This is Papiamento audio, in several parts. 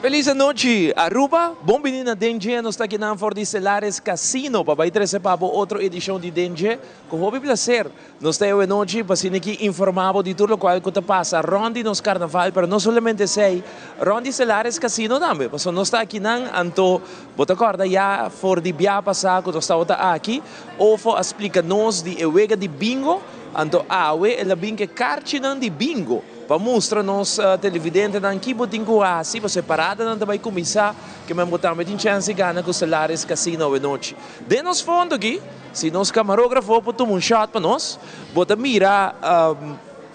Feliz anochi, Aruba. Bon bini na Den Dje. Nos ta akinan for di Celares Casino pa bai trece pa bo otro edicion di Den Dje. Cu hopi placer nos ta e nochi pa asina aki informa bo di tur locual cu ta pasa rond di nos carnaval, pero no solamente esey, rond di Celares Casino tambe, pasobra nos ta akinan, anto bo ta corda ya for di bia pasa cu nos tabata aki, Ofo a splica nos di e wega di bingo, anto awe el a bin cu e carchinan di bingo pa mustra nos televidentenan ki bo tin cu haci, pasobra e paradanan ta bay cuminsa, ke men bo tambe tin chance di gana cu Celares Casino awe nochi. Den nos fondo aki. Si nos camarógrafo por tuma un shot pa nos, bo ta mira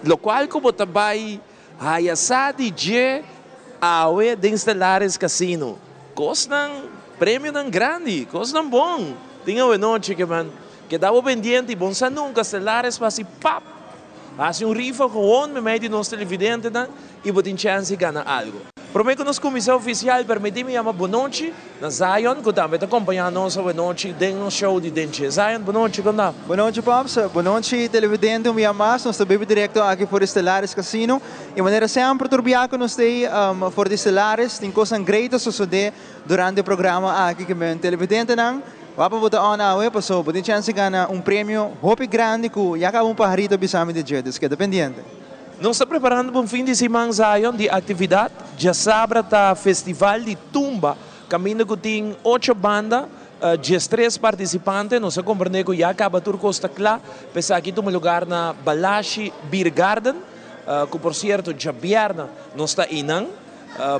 locual cu bo ta bay haya sa di dje awe den Stellaris Casino. Cosnan, premionan grandi, cosnan bon tin awe nochi ke man. Keda bo pendiente y bon sa nunca Stellaris pa haci pap! Hasi un rifa gewoon meimei di nos televidentenan i bo tin chèns di gana algu. Promé ku nos kuminsá ofisial, permití mi yama bonochi na Zion ku tambe ta kompañá nos awenochi den nos show di Denche. Zion, bonochi, kon ta? Bonochi Pops, bonochi televidente un bia mas nos ta bibi direkto aki for di Stellaris Casino i manera semper tur bia ku nos ta for di Stellaris tin kosnan great ta sosodé durante e programa aki ke men televidentenan. Wak pa bo ta on awe paso bo tin chance di gana un premio hopi grandi cu ya caba un paharito a bisa mi di dje, dus keda pendiente. Nos ta preparando pa un fin di siman Zion di actividad. Djasabra ta Festival di Tumba caminda cu tin ocho banda, diestres participante. Nos a comprende cu ya caba tur cos ta cla pa esaki tuma lugar na Balashi Beer Garden, cu por cierto djabierna nos ta eynan.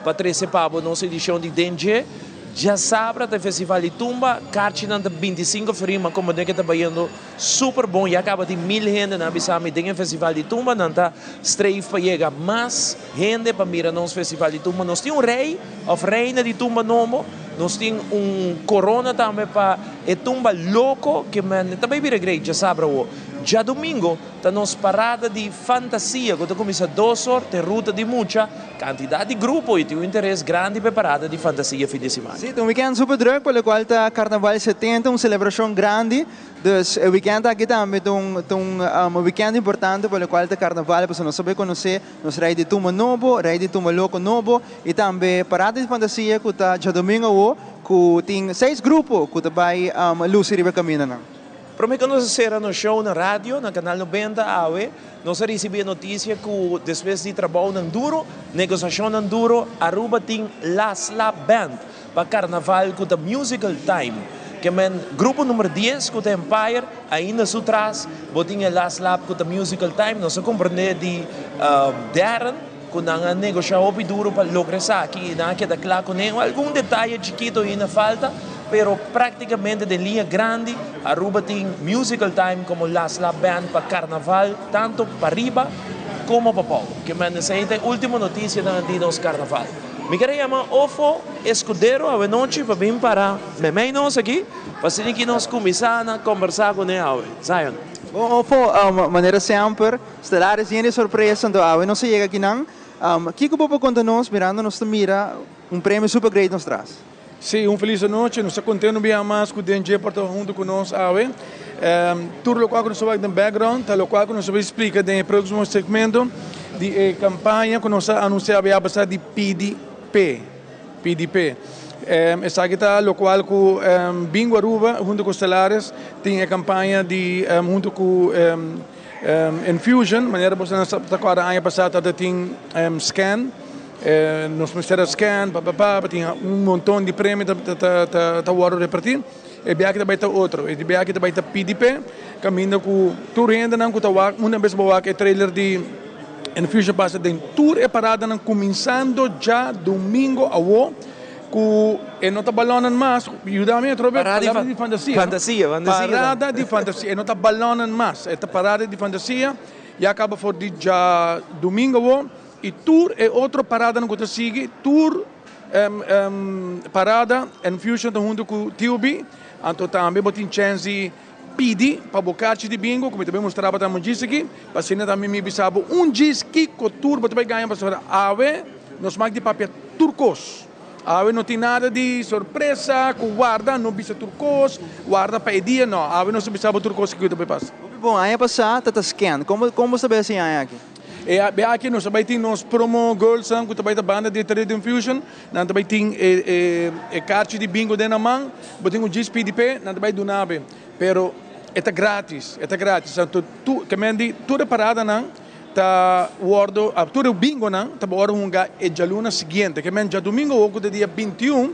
Pa trese pa bo nos edicion di Den Dje. Djasabra ta e festival di tumba, karchinan ta 25 florin, ma como den ke ta bayendo super bon, ya caba tin 1000 hende nan a bisa mi den e festival di tumba, nan ta streef pa yega mas hende pa mira nos festival di tumba. Nos tin un rey of reina di tumba nobo, nos tin un corona tambe pa e tumba loco ke men ta bay bira great djasabra awo. Djadomingo Ta nos parada di fantasia ku ta kuminsá dos or te ruta di mucha kantidat di grupo i tin un interes grandi pa e parada di fantasia fin di siman. Sí, ta un wikènt super drùk pa lokual ta Karnaval 70, un selebrashon grandi. Dus e wikènt aki tambe ta un ta un wikènt importante pa lokual ta Karnaval pasobra nos ta bai konosé nos Rei di Tumba nobo, Rei di Tumba Loko nobo i tambe parada di fantasia ku ta djadumingu awo ku tin seis grupo ku ta bai lusi riba e kamindanan. Prome ku nos a sera nos show na radio na Kanal 90 awe, nos a risibí e notisia ku despues di trabounan duro, negosiashonnan duro, Aruba tin La Slap Band pa karnaval ku ta Musical Time. Ke men grupo number dies ku ta Empire, ainda su tras bo tin e La Slap ku ta Musical Time. Nos a komprendé di Darren ku nan a negoshá hopi duro pa logra esaki i nan a keda kla kuné. Algun detaye chikito ainda falta. Pero práktikamente den liña grandi Aruba tin Musical Time komo Las La Band pa karnaval tanto pariba komo pa pou. Ke men esei ta e último notisianan di nos karnaval. Mi ker a yama Ofo Escudero awenochi pa bin para memei nos aki pa asina ki nos kuminsá na kombersá kuné awe. Zion. Bon Ofo, manera semper, Stellaris yen di sorpresa, anto awe nos a yega akinan. Kiko bo por konta nos mirando nos ta mira un premio super great nos tras? Sí, un felis anochi. Nos ta contento un biaha mas cu Den Dje por ta hunto cu nos awe. Tur locual cu nos ta wak den background ta locual cu nos ta bay splica den e proximo segmento di e campaña cu nos a anuncia biaha pasa di Pidi P'e. Pidi P'e. Esaki ta locual cu Bingo Aruba hunto cu Stellaris tin e campaña di hunto cu. Enfusion, manera boso nan ta kòrda aña pasá tabata tin scan, nos mester a scan pa pa pa, tin un monton di premio ta wòrdu repartí. E biaha ta bai ta otro, e biaha ta bai ta PDP, kaminda ku tur hendenan ku ta wak, unda bes bo wak e trailer di Enfusion pasa den tur e paradanan kuminsando djadumingo awo. Ku e no ta balònnan mas, yuda mi atrobe, palabra di fantasia. Fantasia, fantasia. Parada di fantasia, e no ta balònnan mas, e ta parada di fantasia, ya kaba for di djadumingu awo, i tur e otro paradanan ku ta sigui, tur parada Enfusion ta huntu ku TUB, anto tambe bo tin chèns di pidi pa bo karchi di bingo, ku mi ta bin mustra bo tambe un djis aki, pa asina tambe mi bisa bo un djis kiko tur bo ta bai gaña pasobra awe nos mak di papia tur kos. Awe no tin nada di sorpresa ku warda, no bisa tur kos, warda pa e dia, no, awe nos ta bisa bo tur kos kiko ta bai pasa. Hopi bon, aña pasá ta ta scan, komo komo bo ta bai hasi aña aki? E aki nos ta bai tin nos promo girlsnan ku ta bai ta banda di Trade Infusion. Nan ta bai tin e e karchi di bingo den nan man, bo tin ku djis pidi p'e, nan ta bai duna bo. Pero e ta gratis, e ta gratis. Anto tur, ke men di tur e paradanan ta wòrdu, tur e bingonan ta wòrdu hunga e djaluna siguiente. Ke men djadumingu awor ku ta dia 21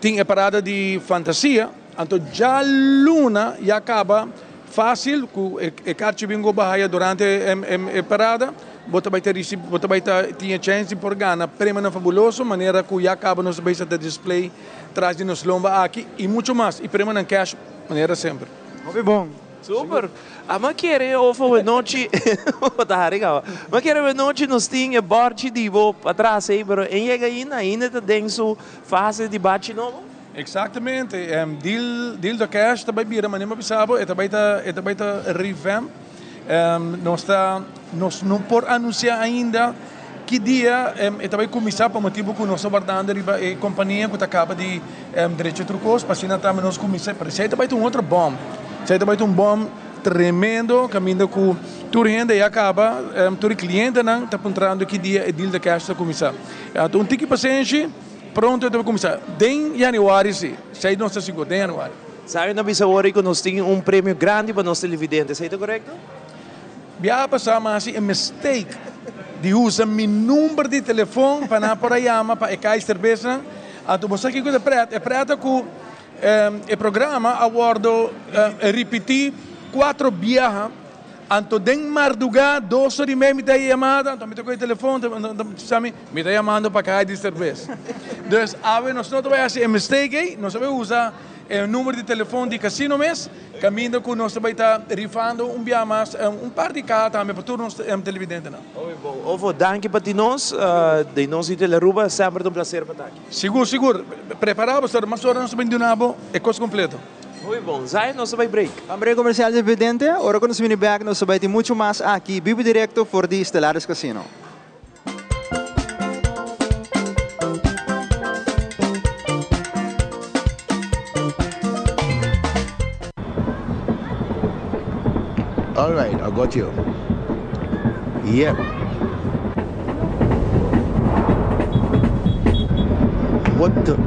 tin e parada di fantasia, anto djaluna ya kaba fásil ku e karchi bingo bo haya durante e parada. Bo ta bai ta ricibi, bo ta bai ta tin e chance di por gana premionan fabuloso, manera cu ya caba nos ta bai sa ta display tras di nos lomba aki y mucho mas, y premionan cash manera semper. Hopi bon. Super. A kere of awenochi, bo ta hari caba. Mi a kere awenochi nos tin e borchi di bo patras ey, pero en yega ainda, ainda ta den su fase di bachi nobo? Exactamente. Deal, deal the cash ta bai bira manera mi a bisa bo, e ta bai ta, e ta bai ta revamp. Nos ta, nos no por anuncia ainda ki dia e ta bay cuminsa pa motibo cu nos ta wardando riba e compania cu ta caba di drecha tur cos pa asina tambe nos cuminsa, pero esey ta bay ta un otro bom, esey ta bay ta un bom tremendo caminda cu tur hende ya caba, tur e clientenan ta puntrando ki dia e deal de cash ta cuminsa. Anto un tiki pasenshi, pronto e ta bay cuminsa, den januari si, esey nos ta sigur, den januari. Sabi na bisa wor ku nos tin un premio grandi pa nos televidente, esei ta korekto? Biaha pasá mi a hasi e mistake di usa mi number di telefon pa nan por a yama pa e kai serbesanan. Anto bo sa kiko ta pret? E pret ta ku e programa a wòrdu ripití kuatro biaha. Anto den mardugá dos or i mei mi ta e yamada, anto mi ta kohe telefon, sa mi, mi ta yamando pa kai di serbes. Dus awe nos no ta bai hasi e mistake ei, nos ta bai usa E number di telefon di casino mes, caminda cu nos ta bay ta rifando un bia mas un par di caha tambe pa tur nos televidentenan. Hopi bon. Ovo, danki pa tin nos den nos di Telearuba. Semper ta un placer pa ta aki. Sigur, sigur. Prepara bo, sor. Mas ora nos ta bin duna bo e cos completo. Hopi bon. Zay, nos ta bay break. Ban break comercial televidente. Ora cu nos bini bek nos ta bay tin mucho mas aki bibo directo for di Stellaris Casino. All right, I got you. Yep. What the?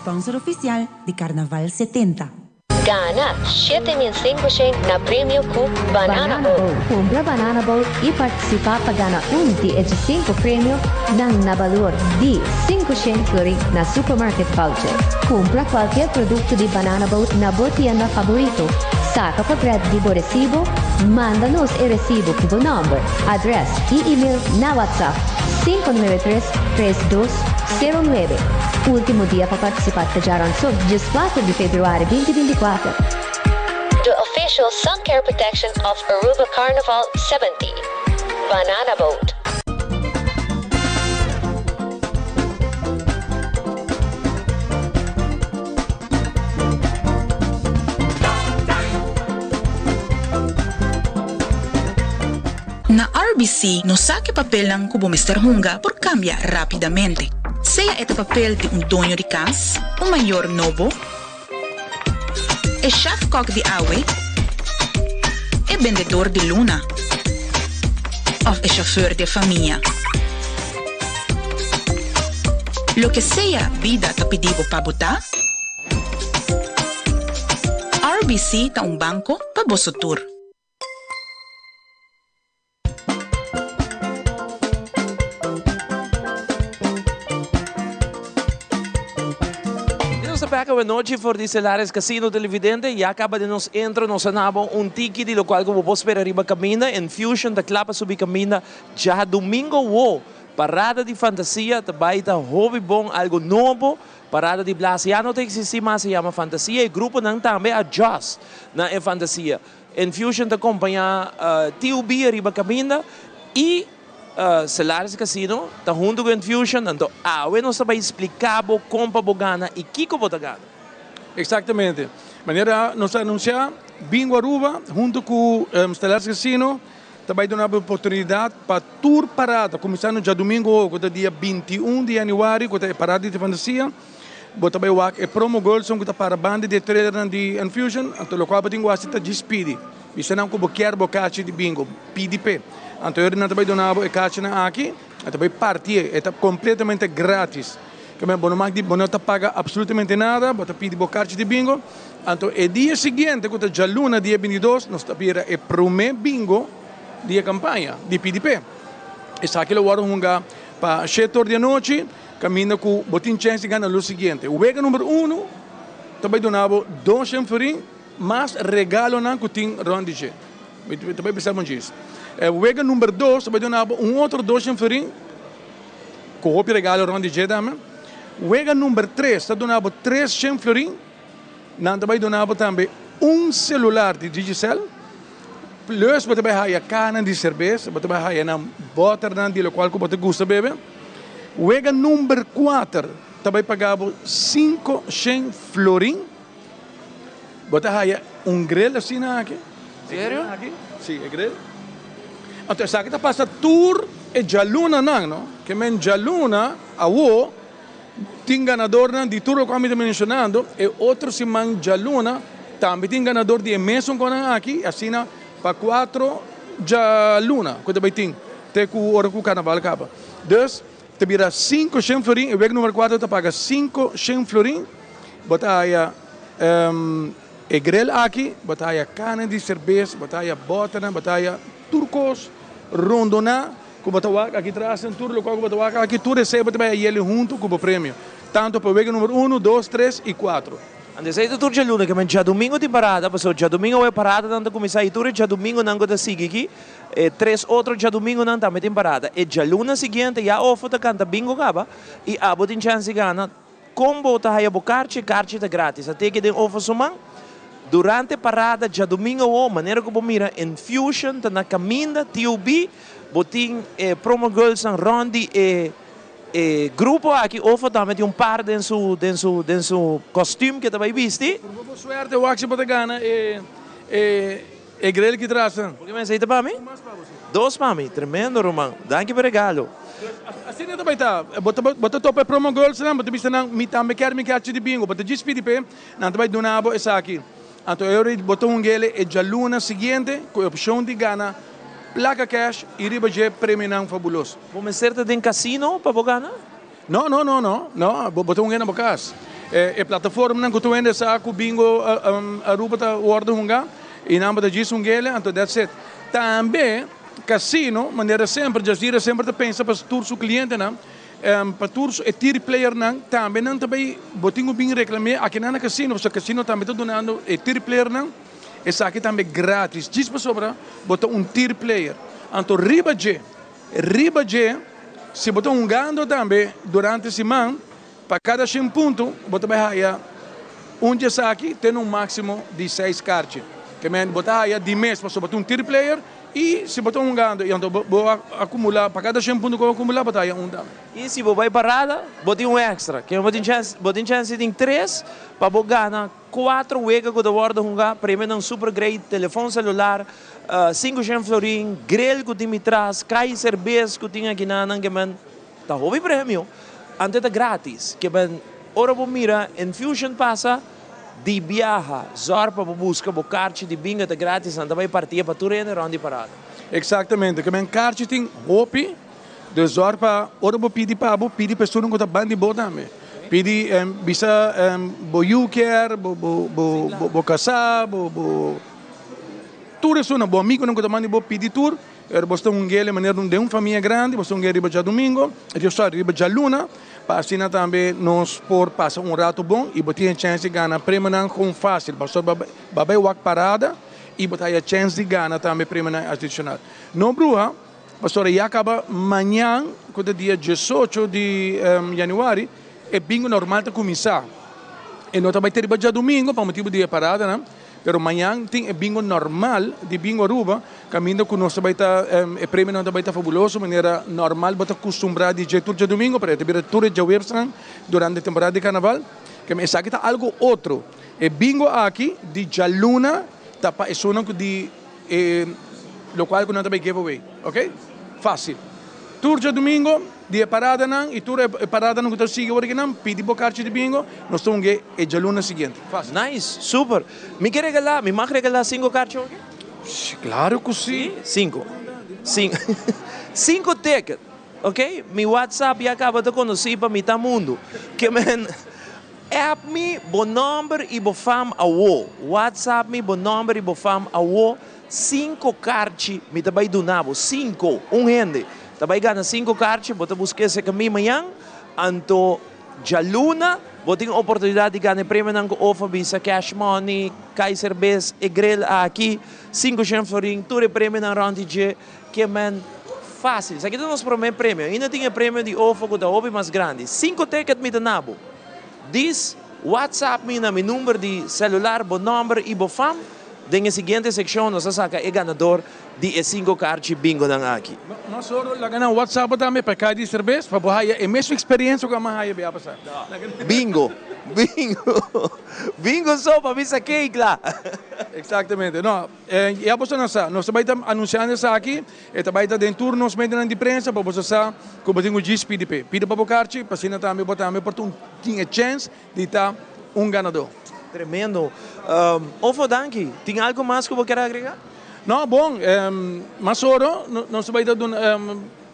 Sponsor oficial di Carnaval 70. Gana 7500 na premio cu Banana Boat. Cumpra Banana Boat y participa pa gana un di e 5 premio nan na balor di 500 florin na supermarket voucher. Cumpra cualkier producto di Banana Boat na bo tienda favorito. Saca portret di bo recibo, manda nos e recibo cu bo nomber, adres y email na WhatsApp 593 3209. Ultimo dia pa participa ta djaranson, 14 di februari 2024. The official sun care protection of Aruba Carnival 70. Banana Boat. RBC nos sa ku e papelnan ku bo mester hunga por kambia rápidamente. Sea e ta papel di un doño di kas, un mayor nobo, e chef-kok di awe, e bendedor di luna òf e chauffeur di e famia. Loke sea bida ta pidi bo pa bo ta, RBC ta un banko pa boso tur. Nos ta bek awenochi for di Celares Casino Televidente. Ya caba di nos intro nos a naba un tiki di locual cu bo por spera riba caminda. Infusion ta cla pa subi caminda djadomingo wo. Parada di Fantasia ta bay ta hopi bon, algo nobo. Parada di Blas ya no ta existi mas, e yama Fantasia. E gruponan tambe adjust na e Fantasia. Infusion ta kompañá TUB riba kaminda i Celares Casino ta huntu ku Infusion, anto awe nos ta bai splika bo kon pa bo gana i kiko bo ta gana. Eksaktamente. Manera nos a anunsiá, Bingo Aruba huntu ku Stellaris Casino ta bai duna bo oportunidat pa tur parada, kuminsando djadumingu awo ku ta dia 21 di yanüari ku ta e parada di fantasia. Bo ta bai wak e promo girlsnan ku ta para banda di e trailernan di Infusion, anto lokual bo tin ku hasi ta djis pidi. Bisa nan ku bo kier bo kachi di bingo, pidi p'e. Anto e nan ta bai duna bo e kachinan aki, e ta bai partié, e ta kompletamente gratis. Ke men bo no mak di, bo no ta paga apsolutamente nada, bo ta pidi bo karchi di bingo. Anto e dia siguiente ku ta djaluna dia 22 nos ta bira e promé bingo di e kampaña di pidi p'e. Esaki lo wòrdu hunga pa shete or di anochi. Kaminda ku bo tin chèns di gana lo siguiente, Wega number unu ta bai duna bo doshen florin mas regalonan ku tin rònt di dje. Mi ta bai bisa bo djis. Wega number dos ta bai duna bo un otro doshen florin ku hopi regalo rònt di dje tambe. Wega number tres ta duna bo treshen florin. Nan ta bai duna bo tambe un selular di Digicel. Plus bo ta bai haya kanan di serbes, bo ta bai haya nan bòternan di lokual ku bo ta gusta bebe. Wega number kuater ta bai paga bo 500 florin. Bo ta haya un grill asina aki. Serio? Si, e grill. Anto esaki ta pasa tur e djalunanan, no? Ke men djaluna awo. Tin ganadornan di tur lokual mi ta menshonando. E otro siman djaluna tambe tin ganador di e mesun konan aki, asina pa kuatro djaluna ku ta bai tin te ku ora ku karnaval kaba. Dus ta bira 500 florin, e wek number kuatro ta paga 500 florin, bo ta haya e grill aki, bo ta haya kanan di serbes, bo ta haya bòternan, bo ta haya tur kos rondona. Ku bo ta wak aki tras den tur lokual ku bo ta wak aki, tur esei bo ta bai a yeli huntu ku bo premio, tantu pa wega number unu, dos, tres i kuatro. Anto esei ta tur djaluna, ke men djadumingu tin parada, pasobra djadumingu awe paradanan ta kuminsá i tur e djadumingunan ku ta sigui aki, e tres otro djadumingunan tambe tin parada. E djaluna siguiente ya ofo ta kanta bingo kaba i abo tin chèns di gana. Kon bo ta haya bo karchi? Karchi ta gratis. A teke den ofo su man. Durante parada djadumingu awo, manera ku bo mira Infusion ta na kaminda, TOB, bo tin e promo girlsnan rònt di e e grupo aki. Ofo tambe tin un par den su den su den su kòstüm ke ta bai bisti. Purba bo suerte wak si bo ta gana e e e grill ki tras. Por ke mester ta pa mi? Dos pa mi. Tremendo ruman. Danki pa e regalo. Asina ta bai ta. Bo ta bo ta topa e promo girlsnan, bo ta bisa nan mi tambe kier mi kachi di bingo. Bo ta djis pidi p'e, nan ta bai duna bo esaki. Anto e ora bo ta hung'el e djaluna siguiente ku e opshon di gana plaka cash i riba dje premionan fabuloso. Bo mester ta den casino pa bo gana? No, no, no, no, no, bo ta hung'é na bo kas. E plataformanan ku tur hende sa ku Bingo Aruba ta wòrdu hungá i nan bo ta djis hung'el, anto that's it. Tambe casino, manera semper, Jazeera semper ta pensa pa tur su klientenan, pa tur e tiri playernan, tambe nan ta bai, bo tin ku bin reklam'é akinan na casino, pasobra casino tambe ta dunando e tiri playernan esaki tambe gratis, djis pasobra bo ta un tiri player. Anto riba dje. Riba dje, si bo ta hungando tambe durante siman, pa kada shen punto bo ta bai haya un dje esaki te na un máksimo di seis karchi. Ke men bo ta haya di mes pasobra bo ta un tiri player. I si bo ta hungando i anto bo a akumulá, pa kada shen punto ku bo akumulá bo ta haña un tambe. I si bo bai parada, bo tin un èkstra. Ke bo tin chèns, bo tin chèns di tin tres pa bo gana kuater wega ku ta wòrdu hungá, premionan super great, telefòn selular, sinku shen florin, grill ku tin mi tras, kai serbes ku tin akinanan ke men ta hopi premio, anto e ta gratis. Ke men ora bo mira Enfusion pasa. Di biaha, zòrg pa bo buska bo karchi di bingo ta gratis, nan ta bai partia pa tur hende rònt di parada. Eksaktamente, ke men karchi tin hopi, dus zòrg pa ora bo pidi pa bo, pidi pa esunnan ku ta ban di bo tambe. Pidi bisa bo yu kier, bo bo bo bo kasá, bo bo tur esunnan, bo amigunan ku ta ban di bo, pidi tur. Pero bo sta hung'el e manera den un famia grandi, bo sta hung'el riba djadumingo, sorry, riba djaluna, pa asina tambe nos por pasa un rato bon y bo tin e chens di gana premionan gewoon facil, pasobra bo bo bai wak parada y bo ta haya chens di gana tambe premionan adicional. No bruha, pasobra ya caba mañan cu ta dia diesocho di januari e bingo normal ta cuminsa, e no ta bai te riba djadumingo pa motibo di e paradanan. Pero mañan tin e bingo normal di Bingo Aruba, caminda cu nos ta bay ta, e premionan ta bay ta fabuloso, manera normal bo ta custumbra di dje tur djadumingo, pero e ta bira tur e djawersnan durante temporada di carnaval. Keme esaki ta algo otro. E bingo aki di djaluna ta pa esunnan cu di e locual cu nan ta bay give away. Ok? Facil. Tur djadumingo di e paradanan y tur e paradanan cu ta sigui awor akinan, pidi bo karchi di bingo, nos ta hunga e djaluna siguiente. Facil. Nice, super. Mi ke regala, mi mag regala cinco karchi awor aki? Si, claro cu si. Si? Cinco. Cinco. Cinco ticket, ok? Mi WhatsApp ya caba ta conoci pa mitad mundo. Ke men app mi bo nomber y bo fam awo. WhatsApp mi bo nomber y bo fam awo. Cinco karchi mi ta bai duna bo, cinco, un hende ta bai gana cinco karchi, bo ta buska esaki mi mañan, anto djaluna bo tin oportunidad di gana e premionan ku Ofa bisa, cash money, kai serbes, e grill aki, cinco shen florin, tur e premionan rond di dje, ke men facil. Esaki ta nos prome premio, ainda tin e premio di Ofa ku ta hopi mas grandi. Cinco ticket mi ta na bo. Dis WhatsApp mi na mi number di celular, bo nomber y bo fam. Den e siguiente seccion nos a saca e ganador di e cinco carchi bingonan aki. Nos oro laga nan WhatsApp tambe pa kai di serbes pa bo haya e mesun experiencia cu ama haya bia pasa. Bingo! Bingo! Bingo so pa bisa key kla! Exactamente. No, ya boso nan sa. Nos ta bay ta anunciando esaki. E ta bay ta den tur nos medionan di prensa pa boso sa cu bo tin cu djis pidi p'e. Pidi pa bo carchi pa asina tambe bo tambe por tin e chance di ta un ganadó. Tremendo. Ofo danki. Tin algo mas ku bo kier agrega? No, bon. Mas oro nos ta bai ta duna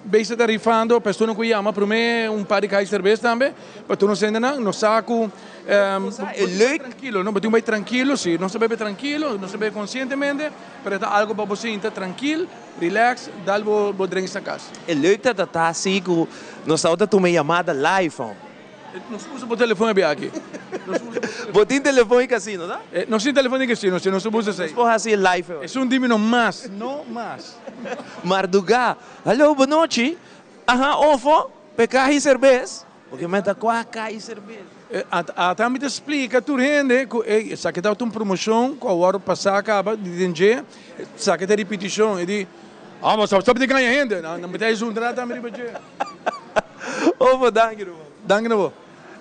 bes ta rifando pa estunan ku yama promé un par di kaha di serbes tambe pa tur nos hendenan. Nos sa ku E leuk. Trankilo, no? Bo tin ku bai trankilo, si. Nos ta bebe trankilo, nos ta bebe konsientemente, pero e ta algo pa bo sinta trankil, relax, dal bo drinks na kas. E leuk ta ta si ku nos tabata tuma e yamada live, hom. Nos usa bo telefon abi aki. Bo tin telefon y casino, ta? Nos tin telefon y casino, si nos usa esey. Nos por haci e live awe. Esun di mi no mas, no mas. Marduga, Hallo, bonochi. Aha, ofo, p'e caha y cerbes. Porque mi ta cua caha y cerbes. Ata mi ta splica tur hende cu ey, esaki tabata un promocion cu a worde pasa caba di den dje, esaki ta ripiticion. E di, ah, bo stop di gaña hende. Nan mi ta esun tambe riba dje. Ofo, danki ruman. Danki na bo.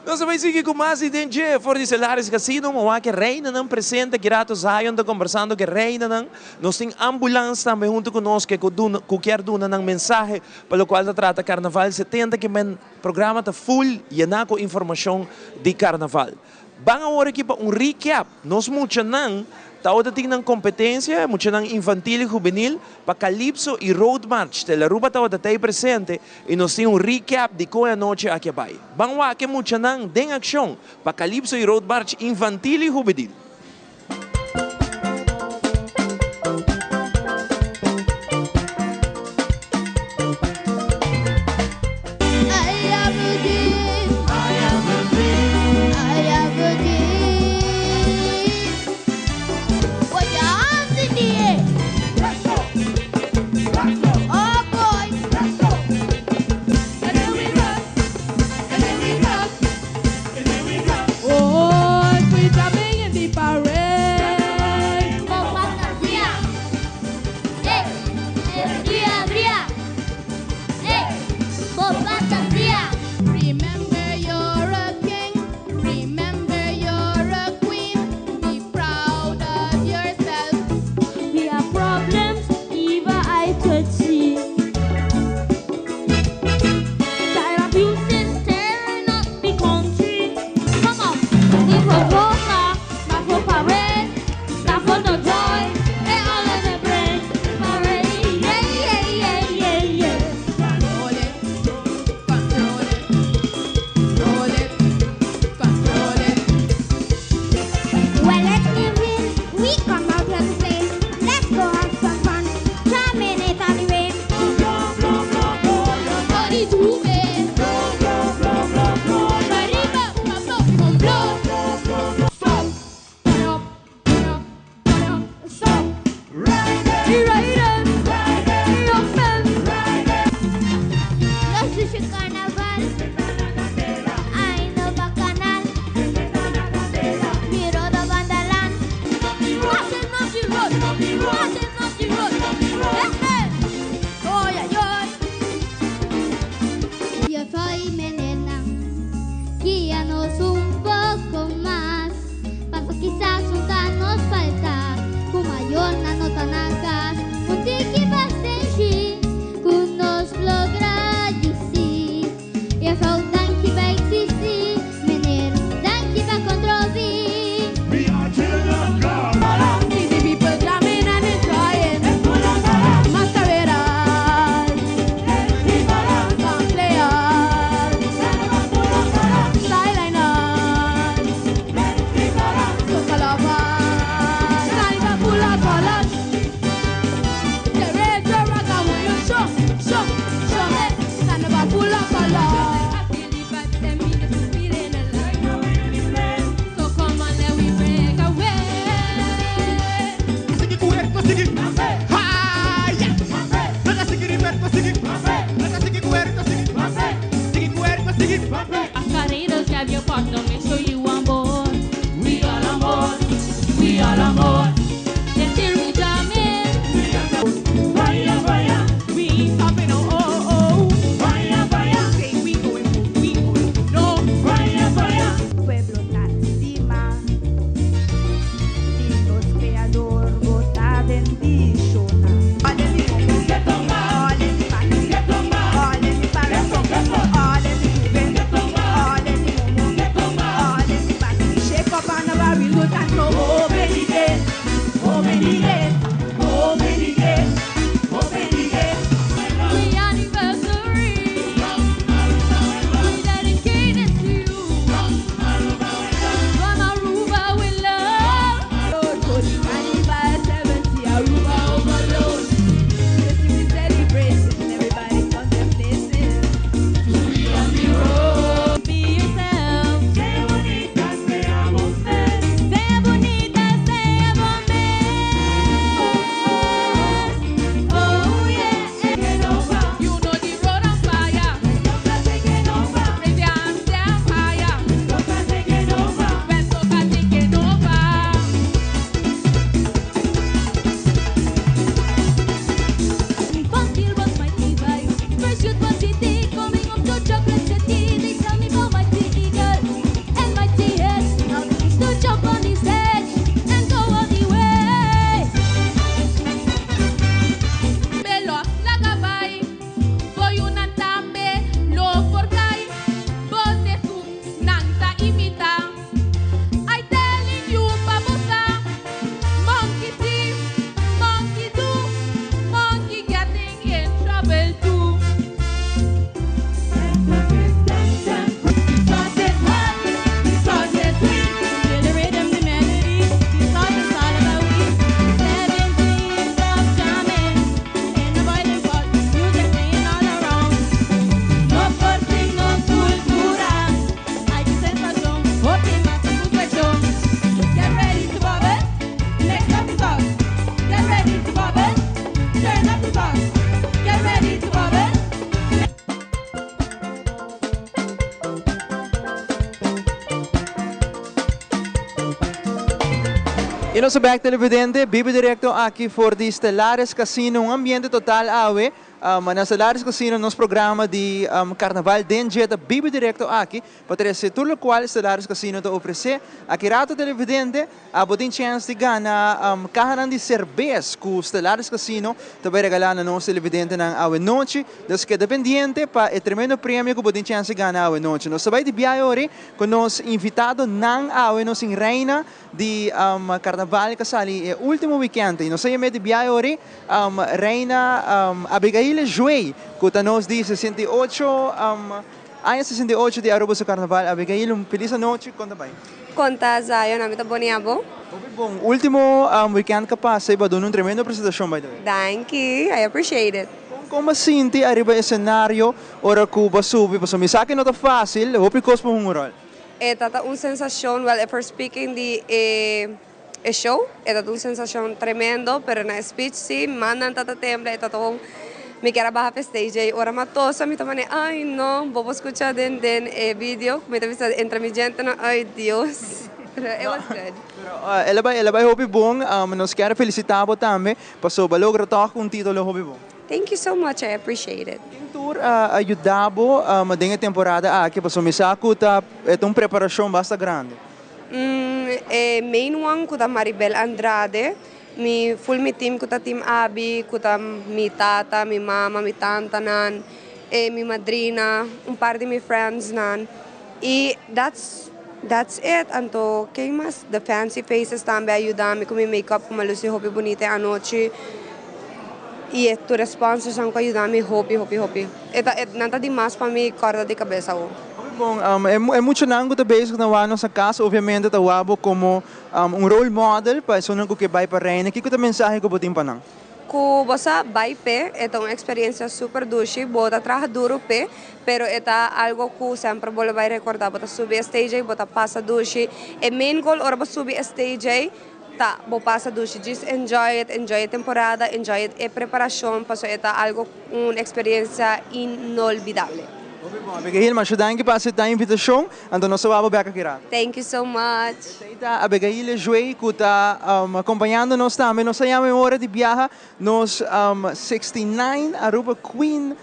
Nos ta bai sigui ku mas di den dje for di Celares Casino. Mo wak e reinanan presente aki rato. Zion ta kombersando ku e reinanan. Nos tin ambulans tambe huntu ku nos ke ku duna ku kier duna nan mensahe pa lokual ta trata Karnaval 70 ke men programa ta full yená ku informashon di Karnaval. Ban awor aki pa un recap. Nos muchanan tabata tin nan competencia, muchanan infantil y juvenil, pa Calypso y Road March. Telaruba tabata tey presente y nos tin un recap di con e anochi aki a bay. Ban wak e muchanan den accion pa Calypso y Road March infantil y juvenil. Y nos back, televidente, bibo directo aki for di Stellaris Casino, un ambiente total awe. Na Stellaris Casino, nos programa di Carnaval Den Dje ta bibo directo aki, pa trece tur locual Stellaris Casino ta ofrece. Aki rato, televidente, abo tin chance di gana cahanan di cerbes cu Stellaris Casino ta bay regala na nos televidentenan awe nochi. Dus keda pendiente pa e tremendo premio cu bo tin chance di gana awe nochi. Nos ta bay di biahe ori cu nos invitadonan awe, nos tin reina di Carnaval cu a sali e ultimo weekend. Y nos ta yama di biahe ori reina Abigail Juey, cu ta nos di 68, aña 68 di Aruba su Carnaval. Abigail, un feliz anochi. Con ta bay? Con ta, Zion? Ami ta bon, y abo? Hopi bon. Ultimo weekend cu pasa, bo a duna un tremendo presentacion, by the way. Thank you, I appreciate it. Con a sinti ariba escenario ora cu bo a subi? Pasobra mi sa cu no ta facil, hopi cos pa un rol. E ta un sensacion, well, if we're speaking di e show, e ta un sensacion tremendo, pero na speech si, mannan ta tembla, e ta un mi kier a baha pa stage y ora m'a tosa, mi ta mane, "Ay no, bo por scucha den e video, mi ta bisa entre mi gente no, ay Dios." Pero it was good. Pero el a bay hopi bon, nos kier felicita bo tambe, pasobra bo a logra toch un titulo hopi bon. Thank you so much, I appreciate it. Ken tur a yuda bo den e temporada aki, pasobra mi sa cu ta un preparacion basta grandi. E main one cu ta Maribel Andrade, mi full mi team cu ta Team Abi, cu ta mi tata, mi mama, mi tantanan, e mi madrina, un par di mi friends nan. Y that's it. Anto, ken mas? The Fancy Faces tambe a yuda mi cu mi make-up, cu m'a luci hopi bunita anochi. Y tur sponsors a yuda mi hopi, hopi, hopi. E nan ta demas pa mi corda di cabes. Bon, e muchanan cu ta bezig na wak nos cas, obviamente ta wak bo como un role model pa esunnan cu kier bay pa reina. Kico ta e mensahe cu bo tin pa nan? Cu bo bay pe, ta un experiencia super dushi, bo ta traha duro pe, pero ta algo cu semper bo bay recorda, bo ta subi stage, bo ta pasa dushi. E main goal ora bo subi stage, ta bo pasa dushi, just enjoy it, enjoy e temporada, enjoy it, e preparacion, paso ta algo, un experiencia inolvidable. Bon, Abigail, masha danki pa acepta e invitacion, anto nos ta wak bo bek aki rato. Thank you so much. Ta Abigail Juey, cu ta acompañando nos tambe. Nos a ora di biaha, nos 69 Aruba Queen.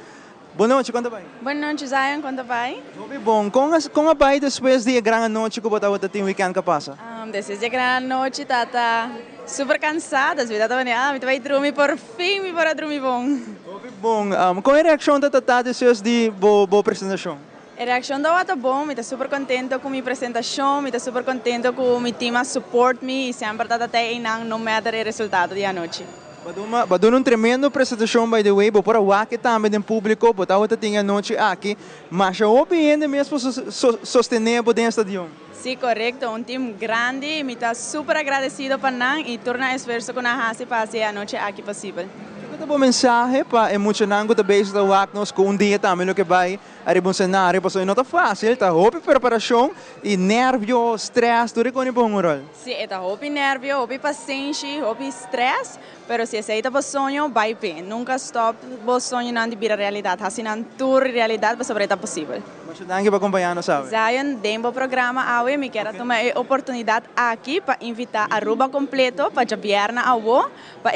Bon nochi, con ta bay? Bon nochi, Zion, con ta bay? Hopi bon. Con a bay despues di e gran anochi cu bo tabata tin weekend cu a pasa? Despues di e gran anochi, tata super cansa, despues tata ah, mi bay drumi, por fin mi por a drumi bon. Hopi bon. Con e reaccion tata despues di bo presentacion? E reaccion ta bon, mi ta super contento cu mi presentacion, mi ta super contento cu mi team a support mi y semper tata tin no matter e resultado di anochi. Bo a duna un tremendo presentacion, by the way, bo por a wak tambe den publico, bo tawata tin anochi aki, mas hopi hende mes por sostene bo den stadion. Si, corecto, un team grandi, mi ta super agradecido pa nan y tur nan esfuerso cu nan a haci pa haci e anochi aki posibel. Kico ta e mensahe pa e muchanan cu ta bezig ta wak nos cu un dia tambe lo kier bay ariba un escenario, paso no ta facil, ta hopi preparacion y nervio, stress, tur e cos un rol. Si, ta hopi nervio, hopi pasenshi, hopi stress, pero si esey ta bo soño, bay pe. Nunca stop bo soñonan di bira realidad. Haci nan tur realidad, pasobra ta posibel. Masha danki pa acompaña nos, sabi. Zion, den bo programa awe, mi kier tuma e oportunidad aki pa invita Aruba completo pa diabierna awo, pa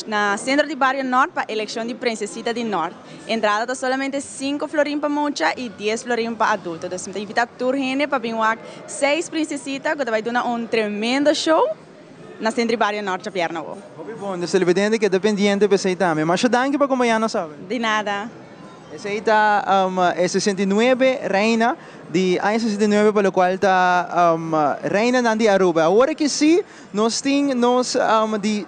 na Centro di Bario Noord pa eleccion di Princesita di Noord. Entrada ta solamente 5 florin pa mucha y 10 florin pa adulto. Anto, mi ta invita tur hende pa bin wak seis princesita cu ta bay duna un tremendo show na Centro di Bario Noord diabierna awo. Hopi bon, dus televidente keda pendiente pa esey tambe. Masha danki pa acompaña nos, sabi. Di nada. Esey ta 69 reina di aña 69, pa locual ta reina nan di Aruba. Awor cu si, nos tin nos di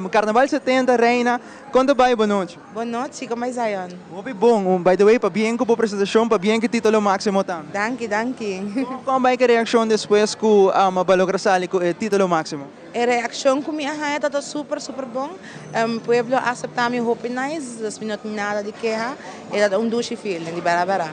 Carnaval 70 reina. Con ta bay? Bon nochi. Bon nochi, con ta bay, Zion? Hopi bon. By the way, pabien cu bo presentacion, pabien cu titulo maximo tambe. Danki, danki. Con bay e reaccion despues cu bo a logra sali cu e titulo maximo? E reaccion cu mi a haya ta super, super bon. Pueblo a acepta mi hopi nice, dus mi no tin nada di keha. E ta un dushi feeling, di berdad, berdad.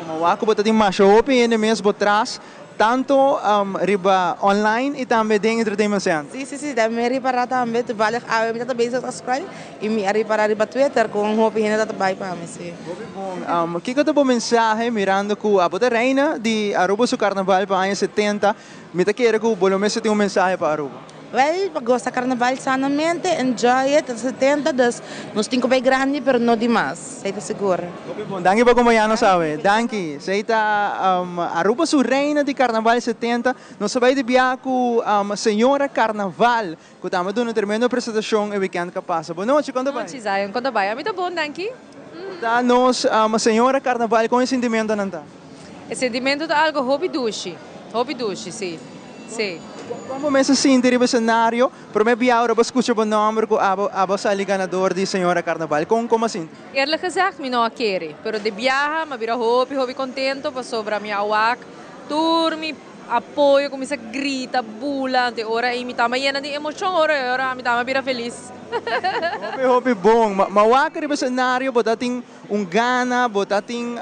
M'a wak bo tin masha hopi hende mes bo tras, tanto riba online y tambe den Entertainment Center. Si, da mi ripara tambe, toevallig awe mi tata bezig ta scroll y mi a ripara riba Twitter cu hopi hende ta bay pa mi, si. Bon, kico ta bo mensahe mirando cu abo ta reina di Aruba su Carnaval pa aña 70, mi ta kere cu bo lo mester tin un mensahe pa Aruba. Wel, pa gosa carnaval sanamente, enjoy it, ta 70, dus nos tin cu bay grandi pero no dimas, esey ta sigur. Hopi bon, danki pa acompaña nos awe. Danki. Esey ta Aruba su reina di carnaval 70. Nos ta bay di bia cu señora Carnaval cu tambe duna un tremendo presentacion e weekend cu a pasa. Bon nochi, con ta bay? Bon nochi Zion, con ta bay? Ami ta bon, danki. Con ta nos señora Carnaval, con e sentimentonan ta? E sentimento ta algo hopi dushi, hopi dushi, si, si. Kon bo mes a sinti riba esenario prome bia ora bo skucha bo nomber ku abo abo a sali ganador di Señora Carnaval? Kon kon bo a sinti? Eerlijk gezegd mi no a kere, pero di biaha mi a bira hopi hopi contento pasobra mi a wak tur mi apoyo cuminsa grita, bula, ante ora ei mi tamba yena di emocion ora e ora mi tamba bira feliz. Hopi hopi bon. Ma wak riba esenario bo ta tin Un gana, bo ta tin,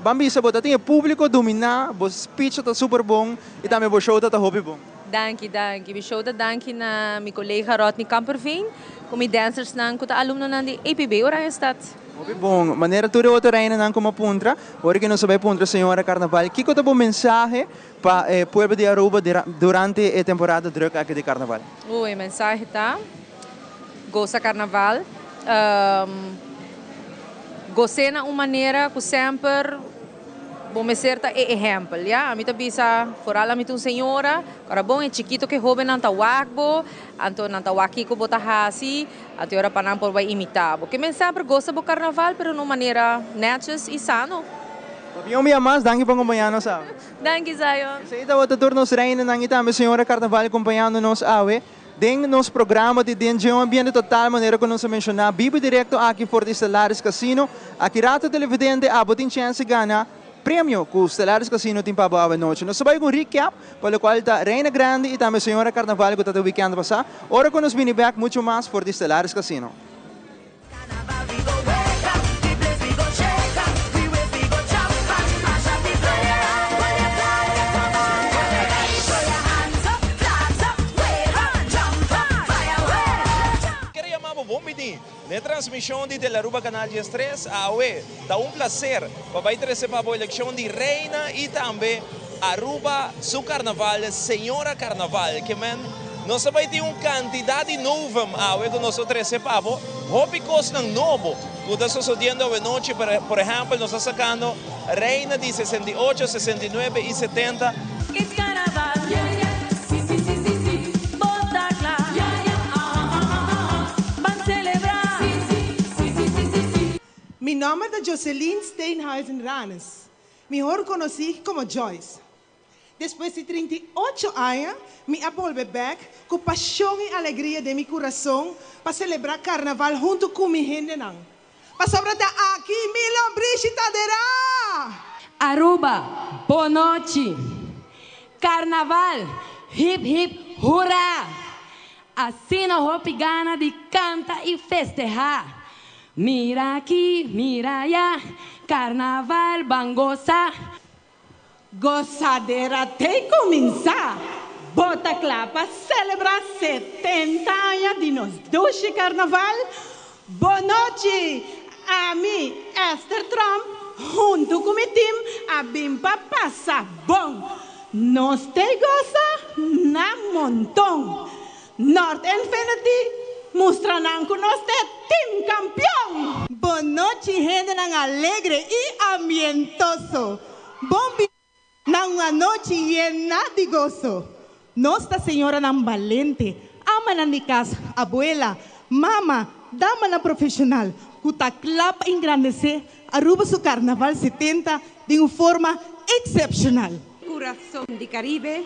ban bisa bo ta tin e publico domina, bo speech ta super bon y tambe bo show ta ta hopi bon. Danki, danki. Mi show ta danki na mi colega Rodney Kamperveen cu mi dancersnan cu ta alumnonan di APB Oranjestad. Hopi bon. Manera tur e otro reinanan como a puntra, ora cu nos a bay puntra señora Carnaval, kico ta bo mensahe pa e pueblo di Aruba durante e temporada druk aki di Carnaval? Uy, e mensahe ta, Goza Carnaval. Gos'é na un manera ku semper bo mester ta e ehèmpel, ya. Ami ta bisa, foral ami ta un señora, ora bon e chikito ku e hóbennan ta wak bo, anto nan ta wak kiko bo ta hasi, anto e ora pa nan por bai imitá bo. Ke men semper gosa bo karnaval, pero na un manera nètjes i sano. Pabia un bia mas, danki pa kompañá nos awe. Danki, Zion. Esei tabata tur nos reinanan i tambe señora Karnaval kompañando nos awe. Den nos programa di Den Dje un ambiente total manera ku nos a menshoná bibu direkto aki for di Stellaris Casino. Aki rato televidente abo tin chèns di gana premio ku Stellaris Casino tin pa bo awe nochi. Nos ta bai ku un recap pa lokual ta Reina Grandi i tambe Señora Carnaval ku ta ta weekend pasá. Ora ku nos bini bèk muchu mas for di Stellaris Casino. Quiero yama bo bon bini n'e transmision di Telearuba Canal 13. Awe ta un placer pa bay trece pa bo eleccion di Reina y tambe Aruba su Carnaval, Señora Carnaval. Ke men nos ta bay tin un cantidad di novum awe cu nos lo trece pa bo. Hopi cosnan nobo cu ta sosodiendo awe nochi. Por ehempel nos ta sacando Reina di 68, 69 y 70. It's carnaval, yeah, yeah, si, si, si, si, si, bo ta cla, yeah, yeah, ah, ah, ah, ah, ah, ban celebra, si, si, si, si, si, si, si. Mi nomber ta Joseline Steenhuizen Ranes, mihor konosí komo Joyce. Despues di 38 aña mi a bolbe bèk ku pashon i alegria den mi kurason pa selebrá karnaval huntu ku mi hendenan. Pasobra ta aki mi lombrishi ta derá! Aruba, bonochi! Karnaval, hip hip hurá! Asina hopi gana di kanta i festehá! Mira aki, mira aya, karnaval ban gosa! Gosadera te kuminsá! Bo ta kla pa selebrá 70 aña di nos dushi karnaval? Bonochi! Ami, Esther Tromp, huntu ku mi tim a bin pa pasa bon! Nos te gosa na monton! North Infinity mustra nan ku nos t'e team kampion! Bon nochi hendenan alegre i ambientoso! Bon bini na un anochi yena di goso! Nos ta señoranan balente, amanan di kas, abuela, mama, damanan profeshonal ku ta kla pa engrandesé Aruba su Karnaval 70 den un forma eksepshonal. Kurason di Karibe,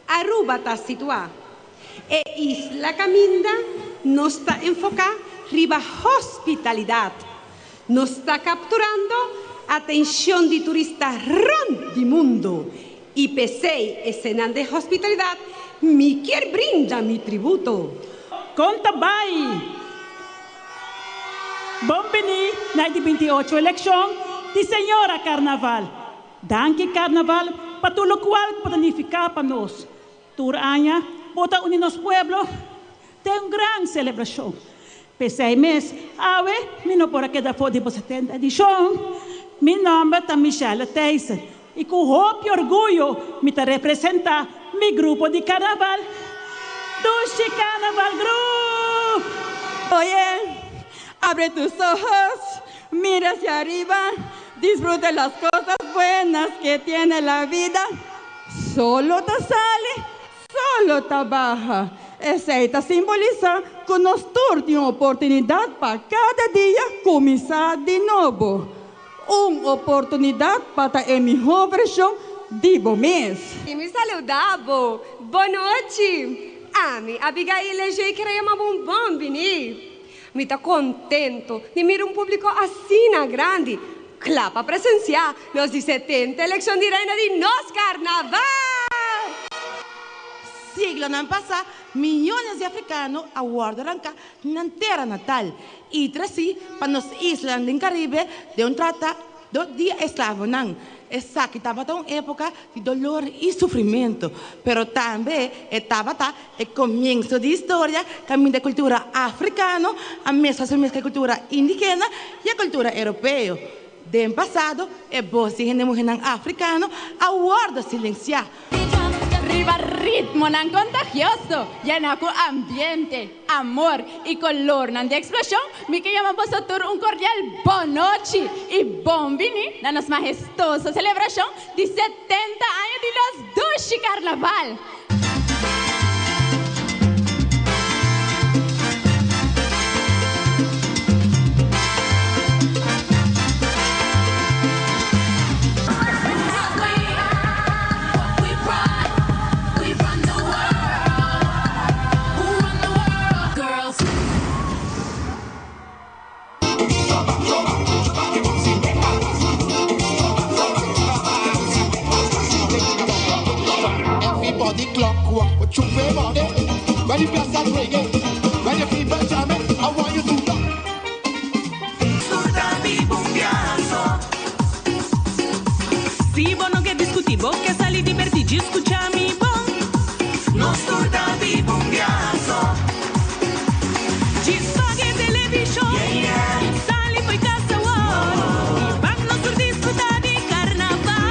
Aruba ta situá. E isla kaminda nos ta enfoká riba hospitalidat. Nos ta kapturando atenshon di turista rònt di mundu i p'esei esenan den hospitalidat mi kier brinda mi tributo. Kon ta bai? Bon bini na e di 28 elekshon di Señora Karnaval. Danki Carnaval pa tur locual cu bo ta nifica pa nos. Tur aña bo ta uni nos pueblo den un gran celebracion. P'esey mes, awe mi no por a keda for di bo 70 edicion. Mi nomber ta Michelle Thijssen y cu hopi orguyo mi ta representa mi grupo di Carnaval. Dushi Carnaval Group! Oye, abre tus ojos, mira hacia arriba, disfruta las cosas buenas que tiene la vida. Solo ta sali, solo ta baha. Esey ta simbolisa cu nos tur tin un oportunidad pa cada dia cuminsa di nobo. Un oportunidad pa ta e miho version di bo mes. I mi saluda bo. Bonochi! Ami, Abigail Leger kier a yama bo un bon bini. Mi ta contento di mira un publico asina grandi cla pa presencia nos di 70 eleccion di Reina di nos Carnaval! Siglonan pasá, miyones di afrikano a wòrdu ranká di nan tera natal i tresí pa nos islanan den Karibe den un trata di esklavonan. Esaki tabata un époka di dolor i sufrimentu, pero tambe e tabata e komienso di historia kaminda e kultura afrikano a meskla su mes ku e kultura indigena i e kultura europeo. Den pasado e bos di hende muhénan afrikano a wòrdu silensiá. Riba ritmonan kontagioso, yená ku ambiente, amor i kolornan di eksploshon, mi ke yama boso tur un kordial bonochi i bon bini na nos mahestoso selebrashon di 70 aña di nos dushi Karnaval! Everybody clock walk, but you pay money. When you blast that reggae, when you people jamming, I want you to rock. Si bo no ke diskutí, bo ke sali dibertí, djis skucha mi bon. Nos tur ta biba un biaha so. Djis paga e televishon, sali fo'i kas awor i bak nos tur disfrutá di karnaval.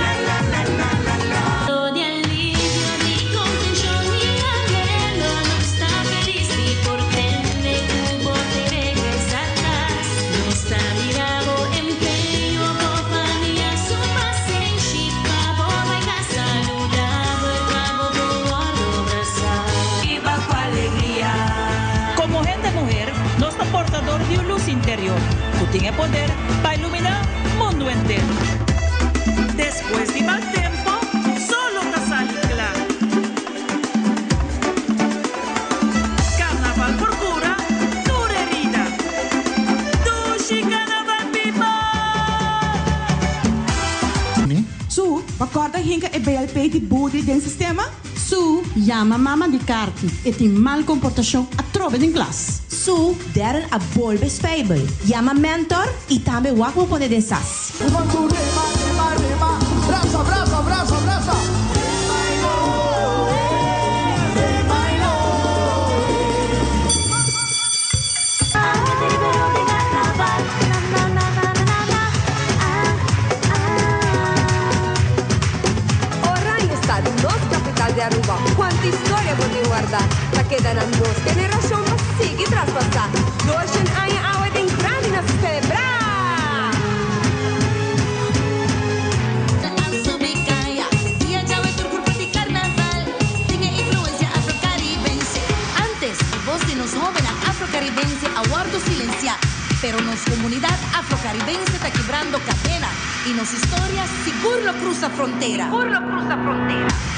Di alivio, di kontenshon i anhelo Nos ta felis di por tende ku bo te regresa kas Nos ta mira bo empeño, bo famia su pasenshi Pa bo bai kas saludabel, pa bo por wòrdu brasá. Biba ku alegria. Komo hende muher, nos ta portador di un lus interior ku tin e poder pa iluminá mundu entero. Despues di mal tempo, solo ta sali kla. Carnaval por cura tur herida. Dushi Carnaval people! Su, bo a corda hinca e BLP di Budi den sistema? Su, yama mama di Carti, e tin mal comportacion atrobe den klas. Su, Darren a bolbe spijbel. Yama mentor y tambe wak bo pone den sas. Rema, rema, rema, brasa, brasa, brasa, brasa. Oranjestad, nos capital di Aruba, cuanto historia bo tin warda, ta keda na nos generacion pa sigui traspasa. Doshen aña awe den grandi nos ta celebra! Antes, e bos di nos hóbennan afrokaribense a wòrdu silensiá, pero nos komunidat afrokaribense ta kibrando kadena i nos historia sigur lo krusa frontera.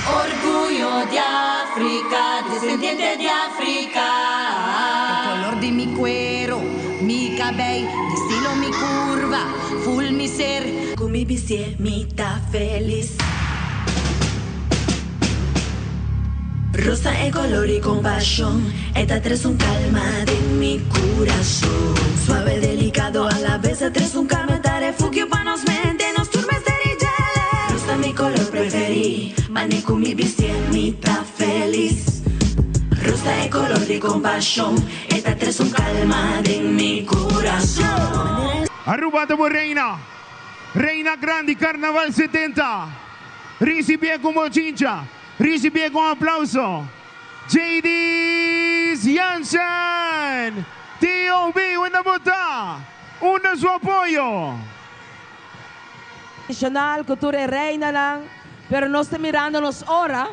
Orguyo di Afrika, desendiente di Afrika. E kolor di mi kuero, mi kabei, mi stilo, mi kurva, ful mi ser. Ku mi bistié mi ta felis. Rosa e kolor di kompashon, e ta tres un kalma den mi kurason. Suave, delikado, a la bes a tres un kalma, ta refugio pa nos mente, nos tur mester di djele. Rosa mi kolor preferí, mane ku mi bistié mi ta felis. Rosa e kolor di kompashon, e ta tres un kalma den mi kurason. Aruba ta bo reina, reina grandi Carnaval 70. Ricibié cu bochincha, ricibié cu un aplauso. Jadys Jansen! TOB unda bo ta? Unda su apoyo? Nacional cu tur e reinanan, pero nos ta mirando nos ora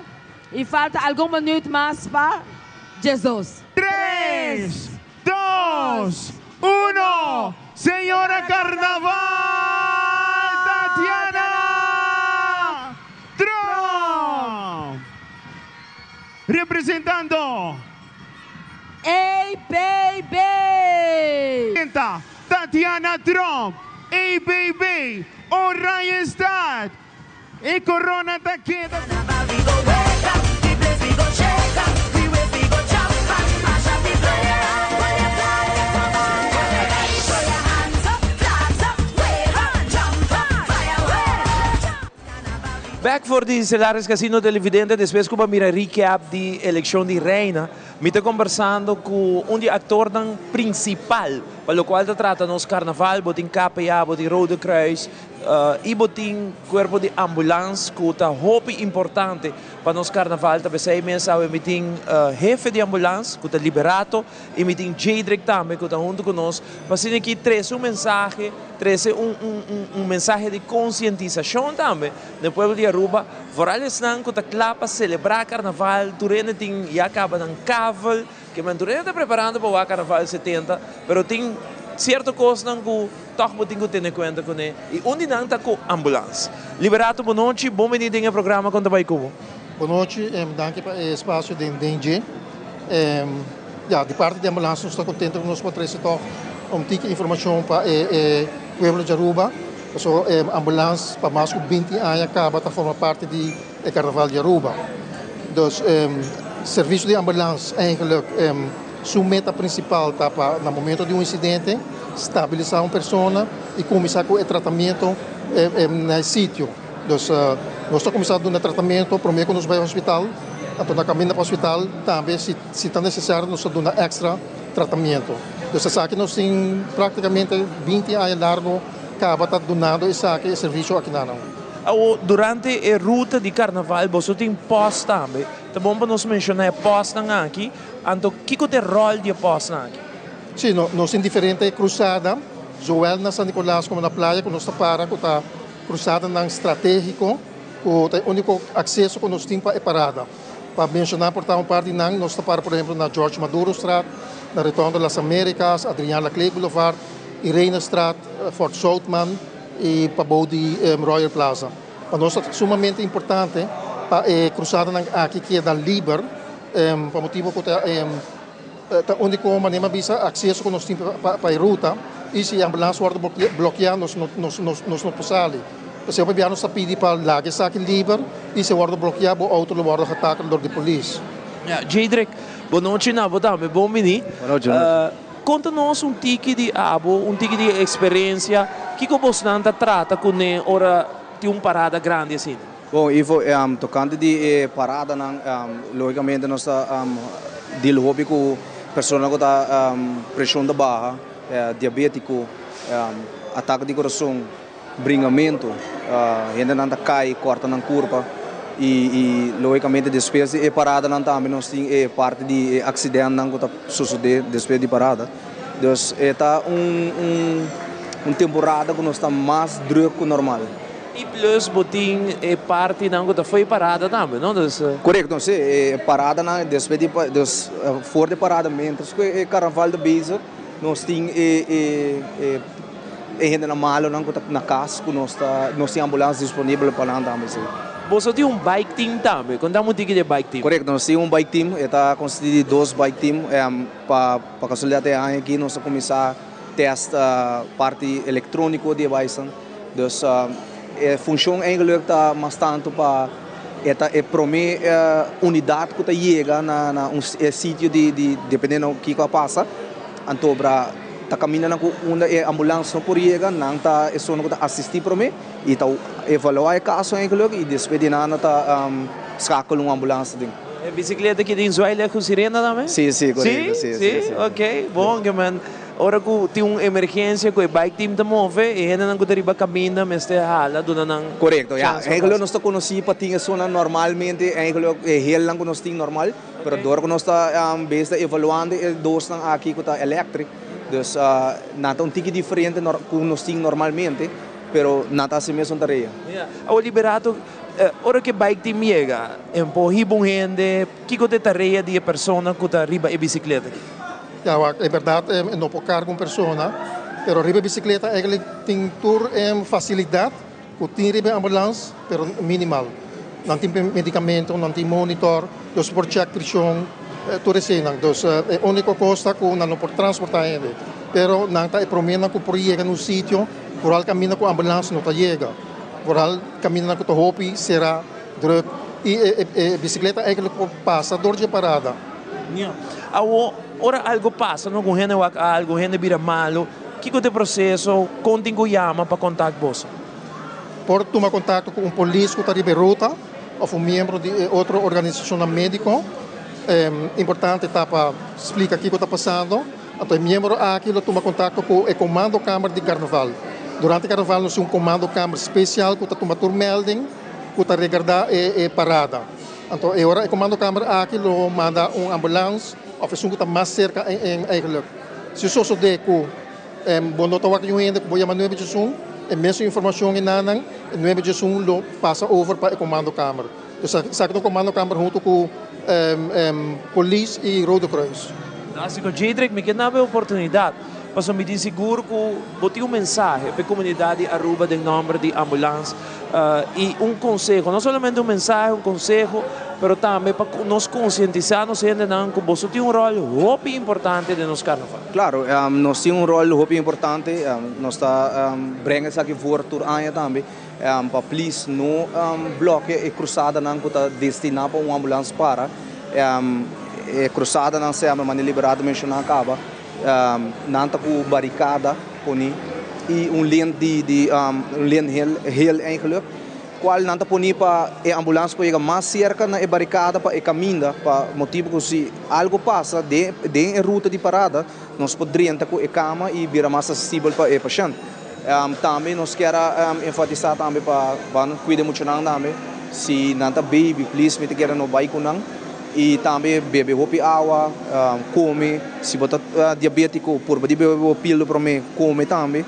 y falta algun minuut mas pa 12. Tres, dos, uno, Señora Carnaval Tatiana Tromp! Representando. ABB! Tatiana Tromp, ABB, Oranjestad. E corona ta keda. Back for di Celares Casino Televidente despues cu bo a mira recap di eleccion di Reina mi ta conversando cu un di actornan principal pa locual ta trata nos carnaval bo tin KPA bo tin Rode Kruis y bo tin cuerpo di ambulans cu ta hopi importante pa nos carnaval ta pesey mes awe mi tin hefe di ambulans cu ta Liberato y mi tin Jadrick tambe cu ta hunto cu nos pa asina aki trece un mensahe Trece un un un mensahe di concientisacion tambe na e pueblo di Aruba, vooral esnan cu ta cla pa celebra Carnaval, tur hende tin ya caba nan kavel, ke men tur hende ta preparando pa wak Carnaval 70, pero tin cierto cosnan cu toch bo tin cu tene cuenta cune y un di nan ta cu ambulans. Liberato bonochi, bon bini den e programa con ta bay cu bo? Bonochi, danki pa e espacio den DNG. Ya, di parti di ambulans nos ta contento cu nos por trece toch un tiki informacion pa e e pueblo di Aruba. Pasobra e ambulans pa mas cu binti aña caba ta forma parti di e carnaval di Aruba. Dus servicio di ambulans eigenlijk su meta principal ta pa na momento di un incidente stabilisa un persona y cuminsa cu e tratamiento na e sitio. Dus nos ta cuminsa duna tratamiento prome cu nos bay hospital. Anto na caminda pa hospital tambe si si ta necesario nos ta duna extra tratamiento. Dus esaki nos tin practicamente binti aña largo caba ta dunando esaki e servicio aki na nan. Awo durante e ruta di carnaval boso tin post tambe. Ta bon pa nos menciona e postnan aki. Anto kico ta e rol di e postnan aki? Si, nos tin diferente cruzada, zowel na San Nicolas como na playa cu nos ta para cu ta cruzadanan strategico. Ku ta e úniko akseso ku nos tin pa e parada. Pa menshoná por ta un par di nan, nos ta para por ehempel na George Madurostraat, na Retorno de las Américas, Adriaan Laclé Boulevard, Irenestraat, Fort Zoutman i pabou di Royal Plaza. Pa nos ta sumamente importante pa e krusadanan aki keda liber pa motibu ku ta Ta úniko manera mi a bisa akseso ku nos tin pa e ruta i si e ambulans wòrdu blokeá nos nos no por sali. P'esei hopi bia nos ta pidi pa laga esaki liber i si e wòrdu blokeá bo outo lo wòrdu getakel dor di polis. Ya, Jadrick, bo nochi na bo tambe, bon bini. Bo nochi, bo nochi. Konta nos un tiki di abo, un tiki di e eksperensia, kiko bosnan ta trata kuné ora tin un parada grandi asina? Bon, Ivo, tokante di e paradanan, logikamente nos ta deal hopi ku personanan ku ta preshon ta baha, diabetiko, atake di kurason, bringamentu, hendenan ta kai, kòrta nan kurpa i logikamente despues di e paradanan tambe nos tin e parti di e aksidentnan ku ta sosodé despues di parada. Dus e ta un temporada ku nos ta mas drùk ku normal. I plus bo tin e partinan ku ta fo'i parada tambe, no? Dus. Korekto, si. E paradanan despues di dus for di parada mientras ku e karnaval ta bezig nos tin e e e hendenan malonan ku ta na kas ku nos ta nos tin ambulans disponibel pa nan tambe, si. Boso tin un bike team tambe. Konta un tiki di e bike team. Korekto, nos tin un bike team. E ta konsistí di dos bike team. Pa pa kasualidat e aña aki nos a kuminsá test parti elektróniko di e bikenan. Dus e funshon eigenlijk ta mas tantu pa e ta e promé unidat ku ta yega na na un e sitio di di dependiendo kiko a pasa. Anto bra ta kaminda nan ku unda e ambulans no por yega nan ta esun ku ta asistí promé i ta evaluá e kaso eigenlijk i despues di nan ta skakel un ambulans aden. E bisikleta ki tin zwaailicht ku sirena tambe? Sí, sí, korekto. Sí? Sí, ok, bon ke men. Ora ku tin un emergensia ku e bike team ta move, e hendenan ku ta riba kaminda mester hala duna nan Korekto, ya. chans pa Eigenlijk pasa. nos ta konosí pa tin esunnan normalmente, eigenlijk e helnan ku nos tin normal, pero dor ku nos ta bes ta evaluando e dosnan aki ku ta electric, dus nan ta un tiki diferente ku nos tin normalmente, pero nan ta hasi mesun tarea. Ya. Awor Liberato, ora ku e bike team yega, e por hiba un hende, kiko ta e tarea di e persona ku ta riba e bisikleta aki? Ya wak, e berdad e no por carga un persona, pero riba e bicicleta eigenlijk tin tur e facilidad cu tin riba e ambulance, pero minimal. Nan tin medicamento, nan tin monitor, dus por check presion, tur eseinan. Dus e unico cos ta cu nan no por transporta hende, pero nan ta e promenan cu por yega na un sitio, vooral caminda cu ambulance no ta yega, vooral camindanan cu ta hopi cera, druk, y e bicicleta eigenlijk por pasa door dje parada. Nia. Awo, ora algo pasa no, ku hende wak algo, hende bira malu, kiko ta e proseso? Kon tin ku yama pa kontak boso? Por tuma kontakto ku un polis ku ta riba e ruta òf un miembro di e otro organisashonnan médiko. Importante ta pa splika kiko ta pasando. Anto e miembro aki lo tuma kontakto ku e komandokamer di karnaval. Durante karnaval nos tin un komandokamer spesial ku ta tuma tur melding ku ta regardá e parada. Anto e ora e komandokamer aki lo manda un ambulans òf esun ku ta mas serka eigenlijk. Si sosodé ku bo no ta wak niun hende ku bo yama nuebe djesun, e mesun informashon e nanan, e nuebe djesun lo pasa over pa e komandokamer. Dus esaki ta un komandokamer huntu ku polis i Rode Kruis. Fantástiko. Jedrick, mi ke daba e oportunidat pasobra mi tin sigur ku bo tin un mensahe pa e komunidat di Aruba den nòmber di ambulans. I un konseho, no solamente un mensahe, un konseho, pero tambe pa nos konsientisá nos hendenan ku boso tin un ròl hopi importante den nos karnaval. Klaro, nos tin un ròl hopi importante, nos ta brenga esaki voor tur aña tambe, pa plis no blòkea e krusadanan ku ta destiná pa un ambulans para. E krusadanan semper, manera Liberato menshoná kaba, nan ta ku barikada poni i un lint di di un lint heel heel eigenlijk kual nan ta poni pa e ambulans por yega mas serka na e barikada pa e kaminda pa motibu ku si algu pasa den den e ruta di parada nos por drenta ku e kama i bira mas asesibel pa e pashènt. Tambe nos kier a enfatisá tambe pa ban kuida muchanan tambe si nan ta baby please mi ta kere no bai ku nan. I tambe bebe hopi awa, kome, si bo ta diabetiko purba di bebe bo pildo prome, kome tambe.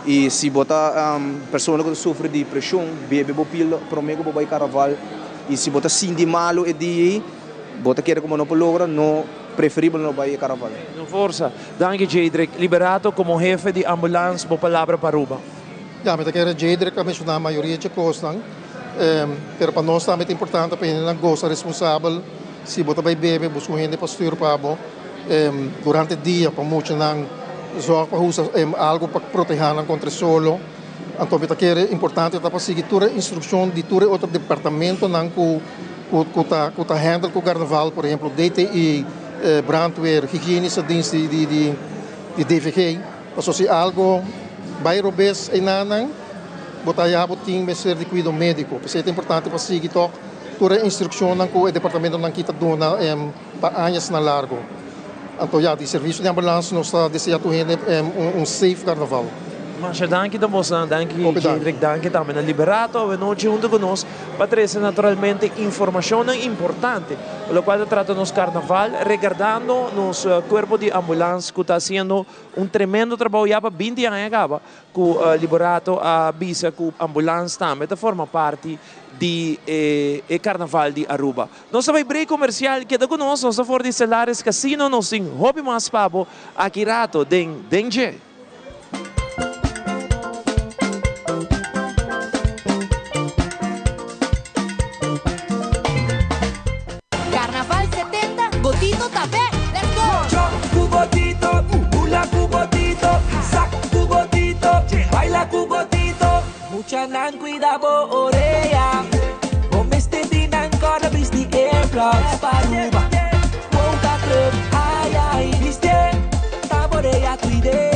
I si bo ta persona ku ta sufri di preshon, bebe bo pildo prome ku bo bai karaval. I si bo ta sinti malu e dia ei, bo ta kere ku bo no por logra, no preferibel no bai e karaval. No forsa. Danki Jedrick. Liberato komo hefe di ambulans bo palabra pa Aruba. Ya, mi ta kere Jedrick a menshoná mayoria dje kosnan. Pero pa nos tambe ta importante pa hendenan gosa responsabel. Si bo ta bai bebe, buska un hende pa stuur pa bo durante dia pa muchanan zorg pa usa algo pa proteha nan kontra e solo. Anto mi ta kere importante ta pa sigui tur e instrukshon di tur e otro departamentonan ku ku ta ku ta handle ku karnaval, por ehemplo DTI, brandweer, higienische dienst di di DVG. Pasobra si algo bai robes einanan, bo ta haya bo tin mester di kuido médiko. P'esei ta importante pa sigui tòg tur e instrukshonnan ku e departamentonan ki ta duna pa añasnan largu. Anto ya, di servisio di ambulans nos ta desea tur hende un safe karnaval. Masha danki ta bosnan, danki Jedrick, danki tambe na Liberato awenochi hunto ku nos pa trese naturalmente informashonnan importante pa lokual ta trata nos karnaval, regardando nos kuerpo di ambulans ku ta hasiendo Un tremendo trabou ya pa binti aña kaba ku Liberato a bisa ku ambulans tambe ta forma parti di e karnaval di Aruba. Nos ta bai break komersial, keda ku nos, nos ta for di Celares Casino, nos tin hopi mas pa bo aki rato den Den Dje. Carnaval 70, Botito ta bek! Let's go! Chop cu Botito, bula cu Botito, sak cu Botito, baila cu Botito. Muchanan cuida bo orea, bo mester di nan corda bisti earplugs pa Aruba. Boca Club, ay ay, bisti ta borea cuide.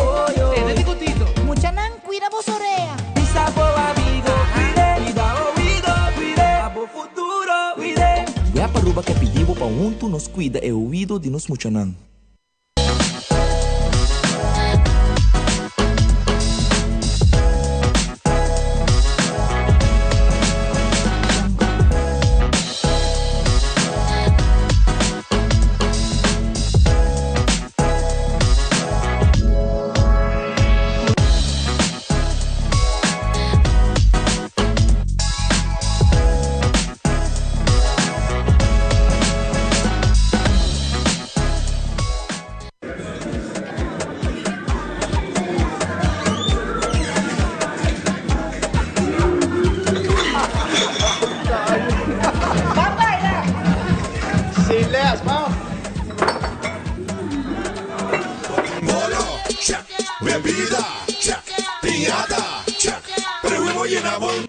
Tene di Botito. Muchanan cuida bo orea. Bisa bo amigo, cuide, cuida oido, cuide, pa bo futuro, cuide. Web Aruba ke pidi bo pa huntu nos cuida e oido di nos muchanan. Say less, vamos. Bolo, check. Bebida, check. Piñata, check. Pero huevo llena bon.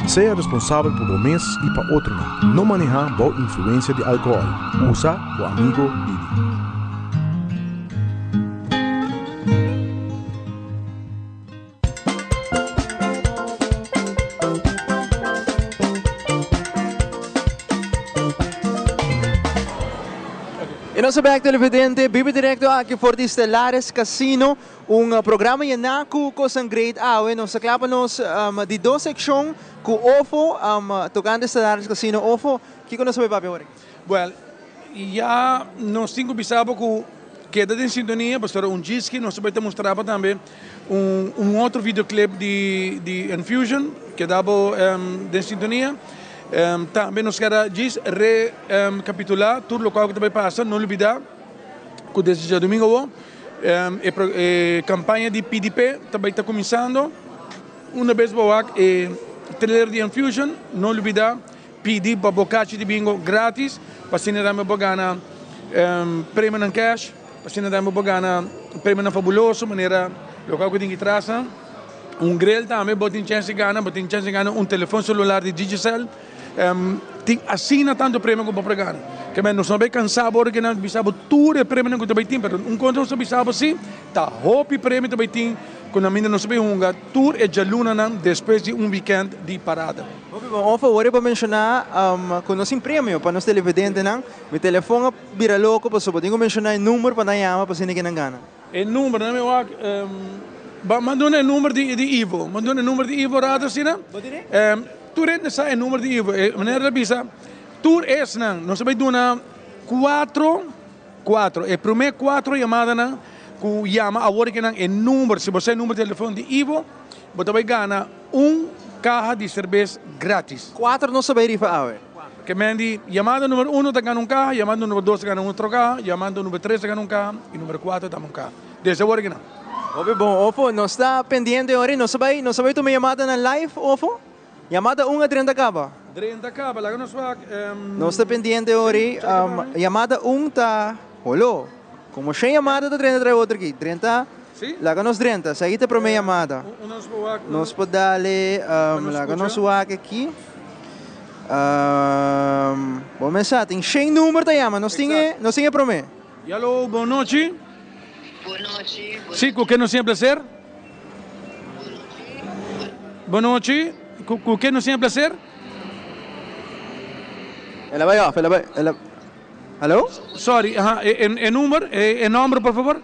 Sea responsabel pa bo mes y pa otronan. No maneha bou influencia di alcohol. Usa bo amigo Didi. E nos bek televidente, bibi directo aki for di Stellares Casino, un programa yená ku kosan great awe. Nos ta kla pa nos di dos sekshon ku Ofo, tokante Stellares Casino. Ofo, kiko nos ta bai papia awor aki? Well, ya nos tin ku bisa bo ku keda den sintonia pasobra un djiski nos ta bai ta mustra bo tambe un un otro videoclip di di Enfusion, keda bo den sintonia. Tambe nos kier a djis rekapitulá tur lokual ku ta bai pasa, no lubidá ku desde djadumingu awor e e kampaña di PDP ta bai ta kuminsando. Una bes bo wak e trailer di Enfusion, no lubidá. Pidi pa bo kachi di bingo gratis pa asina tambe bo gana premionan cash, pa asina tambe bo gana premionan fabuloso manera loke ku tin ki trasnan. Un grill tambe bo tin chèns di gana, bo tin chèns di gana un telefòn selular di Digicel. Tin asina tantu premio ku bo por gana. Ke men nos no bai kansa bo ora ku nan bisa bo tur e premionan ku ta bai tin, pero un kontra nos ta bisa bo si ta hopi premio ta bai tin ku nan minda nos ta bai hunga tur e djalunanan despues di un wikènt di parada. Hopi bon. Of awor e por menshoná ku nos tin premio pa nos televidentenan. Mi telefon a bira loko pasobra bo tin ku menshoná e number pa nan yama pa asina ke nan gana. E number, nan mi wak, ba manda e number di di Ivo. Manda e number di Ivo rato asina. Tur hende sa e number di Ivo. E manera ta bisa tur esnan nos a bai duna kuatro, kuatro, e promé kuatro yamadanan ku yama awor ke nan e number, si bo sa e number di telefon di Ivo, bo ta bai gana Un kaha di serbes gratis. Kuater nos ta bai rifa awe. Ke men di yamada numero uno ta gana un kaha, yamada numero dos ta gana un otro kaha, yamada numero tres ta gana un kaha i numero kuater ta un kaha. Desde awor aki nan. Hopi bon, Ofo. Nos ta pendiente ora i nos ta bai, nos ta bai tuma yamadanan live, Ofo. Yamada un a drenta kaba. Drenta kaba, laga nos wak. Nos ta pendiente ora i yamada un ta holo. Como shen yamada ta drenta trae otro aki. Drenta. Laga nos drenta. Esaki ta e prome yamada. Nos por dale, laga nos wak aki. Bo mesa tin shen number ta yama. Nos tin e, nos tin e prome. Yalo, bon nochi. Bon nochi. Si, ku ken nos tin e placer? Bon nochi. Ku ken nos tin e placer? El a bai off, el a bai, el a. Hallo? Sorry, aha, e, e, e number, e, e nomber por favor?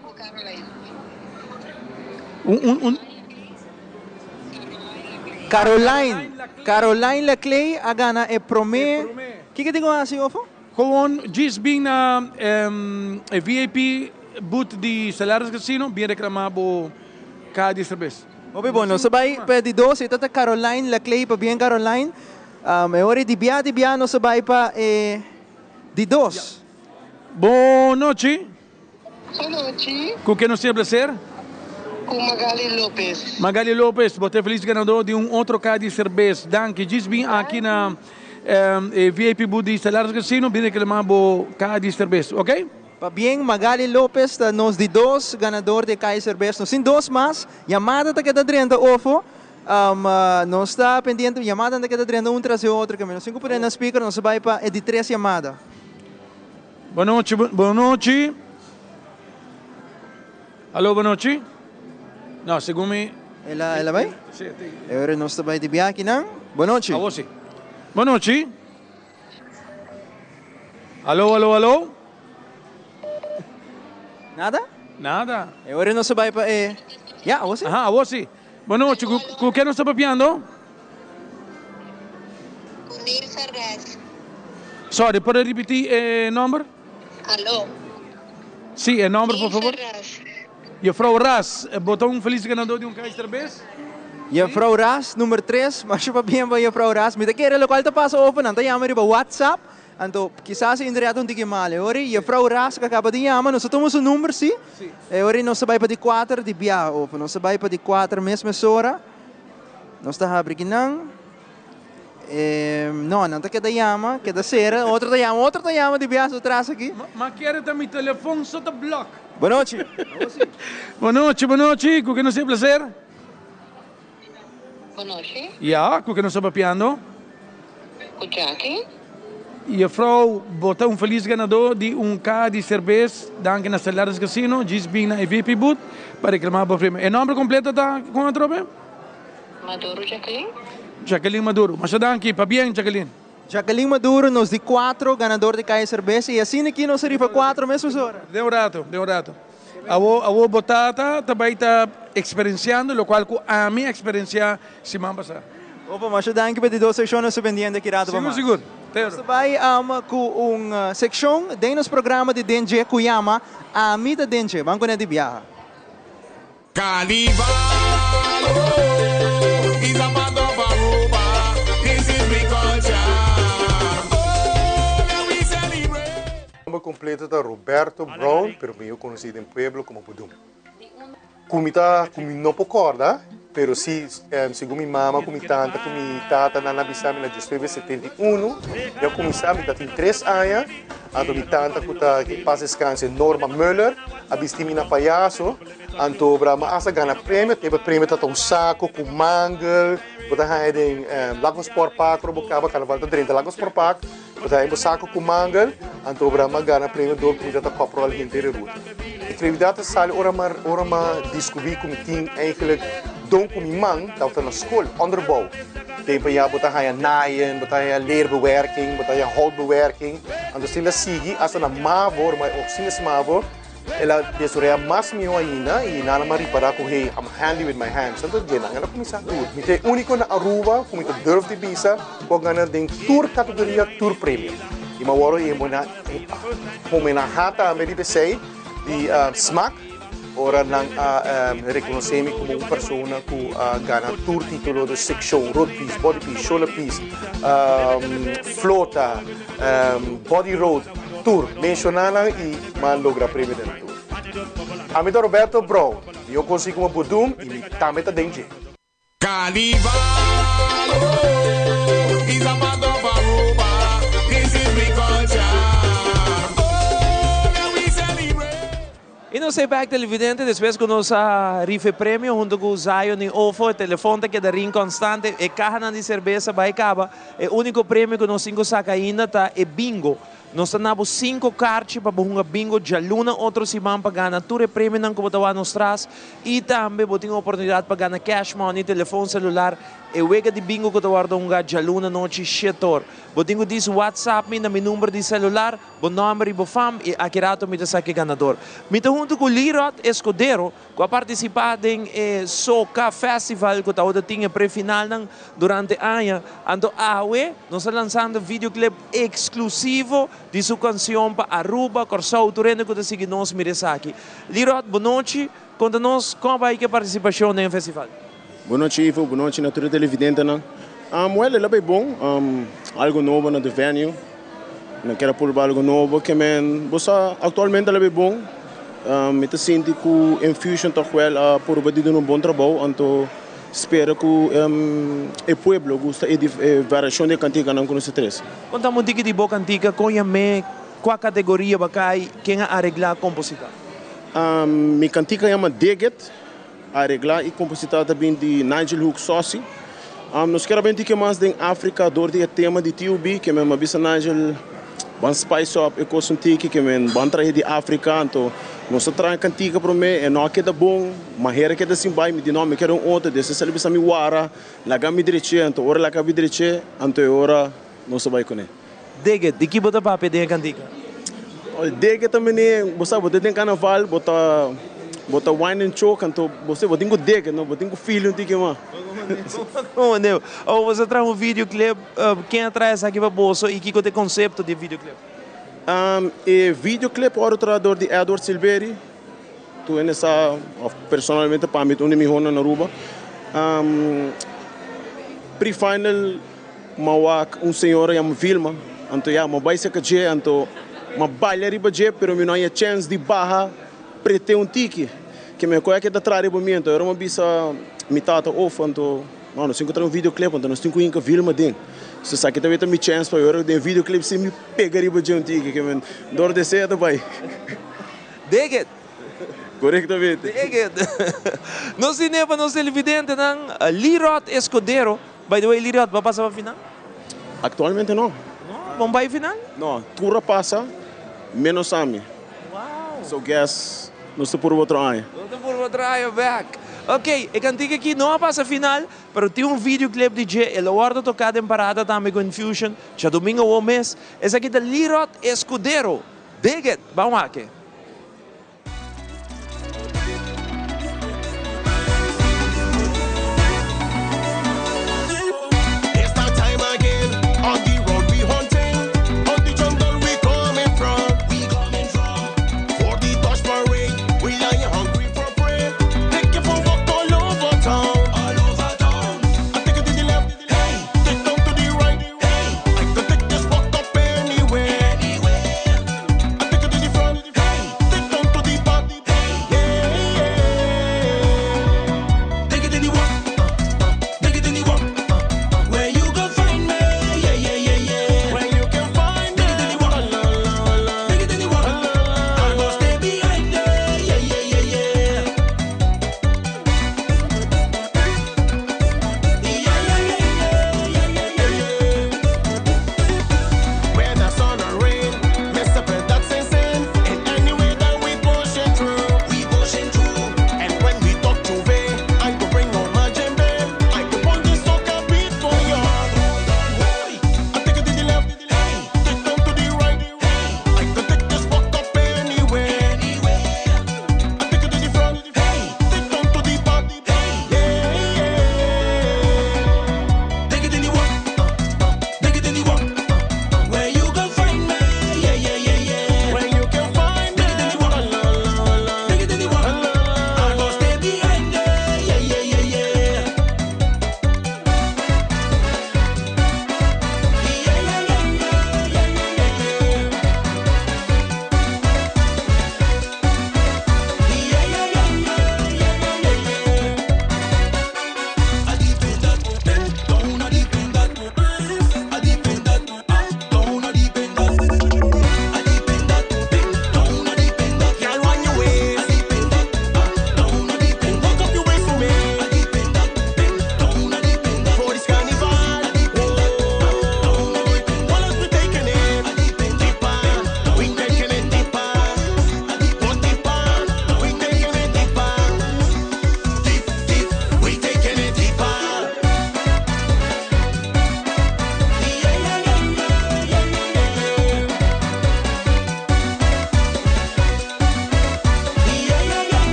Un, un, un. Caroline, Caroline Laclay a gana e prome. Kiko tin ku hasi ofo? Gewoon djis bin na e VIP booth di Stellaris Casino, bin reclama bo caha di cerbes. Hopi bon, nos ta bai pa e di dos, e ta ta Caroline Laclay, pabien Caroline. E ora di bia di bia nos ta bai pa e Di dos. Bon nochi. Bon nochi. Cu ken nos tin e placer? Cu Magali Lopez. Magali Lopez, bo ta e feliz ganador di un otro caha di cerbes. Danki. Djis bin aki na e VIP booth di Stellaris Casino, bin reclama bo caha di cerbes, ok? Pabien Magali Lopez ta nos di dos ganador di e caha di cerbes. Nos tin dos mas. Yamada ta keda drenta ofo. Nos ta pendiente, yamadanan ta keda drenta un tras di otro, kende nos tin ku pone na speaker, nos ta bai pa e di tres yamada. Bon nochi, bon nochi. Alo, bon nochi. No, segun mi. El a, el a bai? Si, e tin. E ora nos ta bai di biaha akinan. Bon nochi. Awor si. Bon nochi. Alo, alo, alo. Nada? Nada. E ora nos ta bai pa e. Ya, awor si. Aha, awor si. Bon nochi, ku ku ken nos ta papiando? Ku Nilsa Res. Sorry, por ripití e nomber? Aló. Sí, e nomber por favor. Nilsa Res. Juffrouw Ras, bo ta un felis ganador di un Kaiser Bes? Juffrouw Ras, number 3. Masha pabien pa Juffrouw Ras. Mi ta kere locual ta pasa over, nan ta yama riba WhatsApp. Anto, kisas e inderdaad un tiki mal. E ora Juffrouw Ras cu a caba di yama, nos a tuma su number, si. E ora nos ta bay pa di cuater di biaha over. Nos ta bay pa di cuater mes mesora. Nos ta habri kinan. E, no, nan ta keda yama, keda cera. Otro ta yama, otro ta yama di biaha su tras aki. Ma kere ta mi telefon so ta block. Bonochi. Bonochi, bonochi. Cu ke nos tin placer? Bonochi. Ya, cu ke nos ta papiando? Cu Jackie. Juffrouw, bo ta un feliz ganador di un caha di cerbes danki na Stellaris Casino. Djis bin na e VIP booth pa reclama bo premio. E nomber completo ta con atrobe? Maduro Jacqueline. Jacqueline Maduro. Masha danki. Pabien Jacqueline. Jacqueline Maduro nos di cuatro ganador di Calle Cerbes y asina aki nos a riba cuatro mes ora. Den un rato, den un rato. Awo, awo bo tata ta bay ta experienciando locual cu ami a experiencia siman pasa. Opa, masha danki pa di dos seccion nos ta pendiente aki rato pa mas. Sigur, sigur. Nos ta bay cu un seccion den nos programa di Den Dje cu yama Ami ta Den Dje. Ban cu ne di biaha. Carnival oh, is a part of Aruba, this is we culture oh, and we celebrate. Nomber completo ta Roberto Brown, pero mi yo conoci den pueblo como Budum. Cu mi ta, cu mi no por corda, pero si segun mi mama cu mi tanta cu mi tata nan a bisa mi na diesnuebe setenta i uno, mi a cuminsa, mi ta tin tres aña, anto mi tanta cu ta que paz descanse Norma Muller a bisti mi na payaso, Anto bra mi hasta gana premio, te premio ta un saco cu mangel, bo ta haya den Lago Sport Park ora bo caba carnaval ta drenta Lago Sport Park, bo ta haya bo saco cu mangel, anto bra mi a gana premio door cu mi ta koprol henter e ruta. E creatividad ta sali ora mi ora mi descubri cu mi tin eigenlijk don cu mi man tabata na school, onderbouw. Tempo ya bo ta haya naaien, bo ta haya leerbewerking, bo ta haya houtbewerking, anto asina sigui hasta na mavo, ora mi a oficina mavo, El a desorea mas mihó ainda i nan a ripará ku hey, I'm handy with my hands. Anto dje nan el a kuminsá tur. Mi ta e úniko na Aruba ku mi ta durf di bisa ku a gana den tur kategoria tur premio. I mi a wòrdu homenahá tambe riba esei di smak ora nan a rekonosé mi komo un persona ku a gana tur título di sekshon, road piece, body piece, shoulder piece, flota, body road, tur. Menshoná nan i m'a logra premio den tur. Ami ta Roberto Brown, mi yo conoci como Budum y mi tambe ta den dje. Carnival oh, is a part of Aruba, this is we culture oh, and we celebrate. Y nos ta bek televidente despues cu nos a rifa e premio hunto cu Zion y Ofo. E telefon ta keda ring constante, e cahanan di cerbesa bay caba. E unico premio cu nos tin cu saca ainda ta e bingo. Nos ta na bo cinco karchi pa bo hunga bingo djaluna otro siman pa gana tur e premionan ku bo ta wak nos tras y tambe bo tin oportunidad pa gana cash money, telefon celular, e wega di bingo ku ta wordo hunga djaluna nochi shetor. Bo tin ku dis WhatsApp mi na mi number di celular, bo nomber y bo fam y aki rato mi ta sa ke ganador. Mi ta hunto ku Lirot Escudero Ku a partisipá den e Soca Festival ku tabata tin e prefinalnan durante aña. Anto awe nos ta lansando videoclip eksklusivo di su kansion pa Aruba, Kòrsou, tur hende ku ta sigui nos mira esaki. Lirot, bonochi, konta nos kon a bai ku e partisipashon den e festival. Bonochi Ivo, bonochi na tur e televidentenan. Well, el a bai bon, algo nobo na The Venue. Nan kier a purba algo nobo ke men bo sa aktualmente el a bai bon. Mi ta sinti ku Enfusion tòg wèl a purba di duna un bon trabou, anto spera ku e pueblo gusta e variashon di e kantikanan ku nos ta trese. Konta un tiki di bo kantika, kon yam'é, kua kategoria bo a kai, ken a areglá, kompositá? Mi kantika yama Dig It. Areglá i kompositá ta bin di Nigel Hook Sossi. Nos kier a bin tiki mas den Afrika dor di e tema di TUB, ke men a bisa Nigel ban spice up e kos un tiki, ke men ban trahe di Afrika. Anto nos a traha e kantika promé, e no a keda bon, ma hera keda sin bai, mi di no, mi kier un otro. Despues el a bisa mi wara, laga mi dreché. Anto ora el a kabi dreché, anto e ora nos a bai kuné. Dege, di ki bo ta papia den e kantika? Dege ta mene, bo sa, bo ta den karnaval, bo ta, bo ta wine and choke, anto bo sa, bo tin ku dege, no? Bo tin ku feel un tiki mas. Como neu? Awor bo sa traha un videoclip, ken a traha esaki pa boso i kiko ta e konsepto di e videoclip? E videoclip a wòrdu traha dor di Edward Silveri. Tur hende sa, of personalmente pa mi ta un di mihornan na Aruba. Pre-final m'a wak un señora yama Vilma, anto ya m'a bai cerca dje, anto m'a baila riba dje, pero mi no haña chens di baha prete un tiki, ke mi a kohe a keda traha riba mi, anto ora m'a bisa mi tata of, anto no, nos tin ku traha un videoclip, anto nos tin ku hinka Vilma den. So esaki ta mi chens pa ora den videoclip si mi pega riba dje un tiki, ke mi dor desea ta bai. Dig it! Korektamente. Dig it! Nos tine pa nos televidentenan Lirot Escudero. By the way Lirot, bo a pasa pa final? Aktualmente no. No? Bon bai final? No, tur a pasa menos ami. Wow! So guess nos ta purba otro aña. Nos ta purba otro aña back. Ok, e kantika aki no a pasa final, pero tin un videoclip di dje, e lo wordo toka den parada tambe ku Infusion djadomingo awor mes. Esaki ta Lirot Escudero. Dig it! Ban wak e.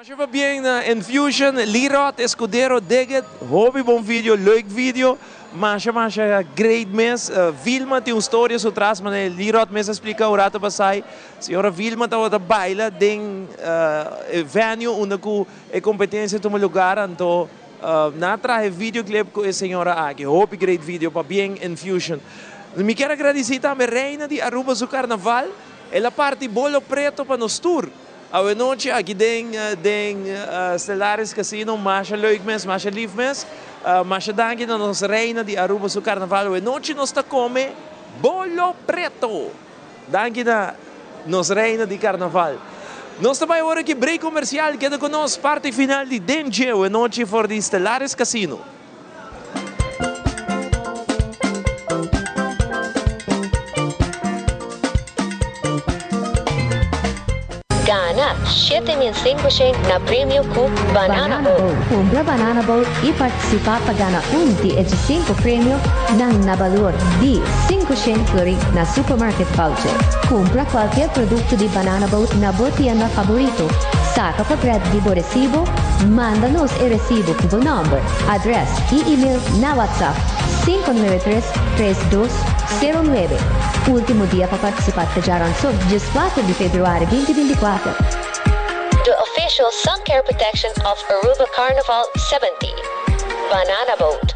Masha pabien na Infusion, Lirot, Escudero, Dig It, hopi bon video, leuk video. Masha masha great mes. Vilma tin un storia su tras manera Lirot mes a splica un rato pasai. Señora Vilma tabata baila den e venue unda cu e competencia tuma lugar anto nan a traha e videoclip cu e señora aki. Hopi great video pabien Enfusion. Mi kier a gradici tambe Reina di Aruba su carnaval. El a parti bolo preto pa nos tur. Awenochi aki den den Stellaris Casino masha leuk mes, masha lief mes. Masha danki na nos reina di Aruba su carnaval. Awenochi nos ta come bolo preto. Danki na nos reina di carnaval. Nos ta bai awor aki break comercial. Keda cu nos parti final di Den Dje awenochi for di Stellaris Casino. Gana 7500 na premio cu Banana Boat. Cumpra Banana Boat y participa pa gana un di e 5 premio nan na balor di 500 florin na supermarket voucher. Cumpra cualkier producto di Banana Boat na bo tienda favorito. Saca portret di bo recibo, manda nos e recibo cu bo nomber, adres y email na WhatsApp 593 3209. Ultimo dia pa participa ta djaranson, 14 di februari 2024. The official sun care protection of Aruba Carnival 70. Banana Boat.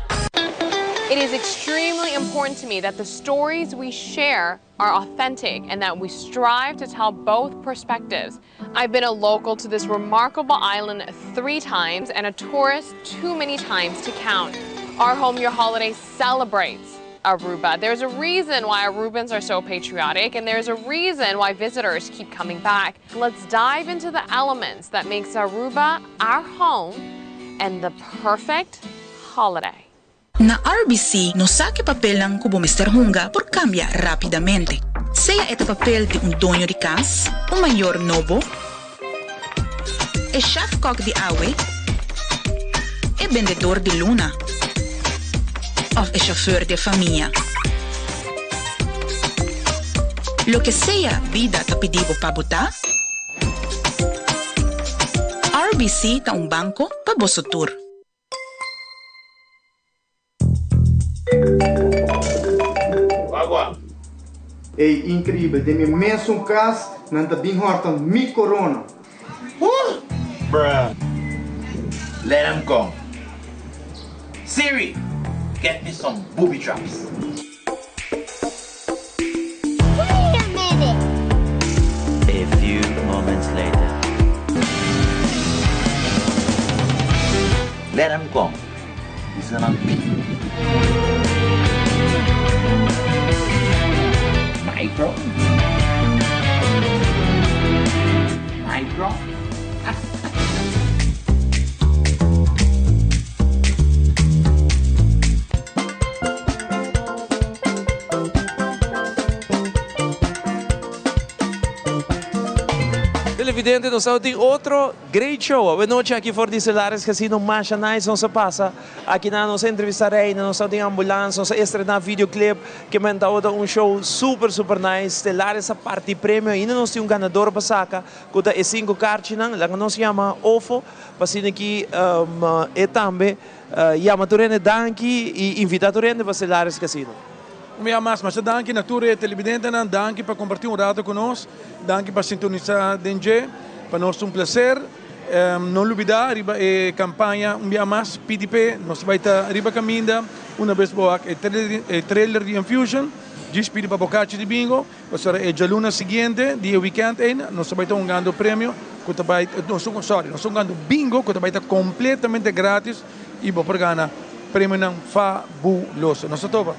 It is extremely important to me that the stories we share are authentic and that we strive to tell both perspectives. I've been a local to this remarkable island three times and a tourist too many times to count. Our Home Your Holiday celebrates Aruba. There's a reason why Arubans are so patriotic and there's a reason why visitors keep coming back. Let's dive into the elements that makes Aruba our home and the perfect holiday. Na RBC nos sa ku e papelnan ku bo mester hunga por kambia rápidamente. Sea e ta papel di un doño di kas, un mayor nobo, e shèfkòk di awe, e bendedor di luna òf e shofùr di e famia. Loke sea bida ta pidi bo pa bo ta, RBC ta un banko pa boso tur. Wagwan. Ey increibel, den mi mesun cas nan ta bin horta mi corona. Huh! Bruh. Let 'em come. Siri, get me some booby traps. Wait a minute! A few moments later. Let 'em come. Bisa nan pi. Micro. Micro. Televidente, nos ta tin otro great show. Awe nochi aki for di Celares Casino masha nice nos a pasa. Aki nan nos a entrevista Reina, nos ta tin ambulance, nos a estrena videoclip. Ke men tabata un show super super nice. Celares a parti premio, ainda nos tin un ganador pa saca cu ta e cinco carchinan. Laga nos yama Ofo pa asina ki e tambe Yama tur hende danki y invita tur hende pa Celares Casino. Un bia mas, masha danki na tur e televidentenan, danki pa comparti un rato cu nos, danki pa sintonisa den dje, pa nos ta un placer. No lubida riba e campaña un bia mas, PDP, nos ta bay ta riba caminda una bes bo wak e trailer di Enfusion, djis pidi pa bo cachi di bingo. Pasobra e djaluna siguiente di e weekend ei nos ta bai ta hungando premio ku ta bai sorry nos ta hungando bingo ku ta bai ta kompletamente gratis i bo por gana premionan fabuloso. Nos ta topa.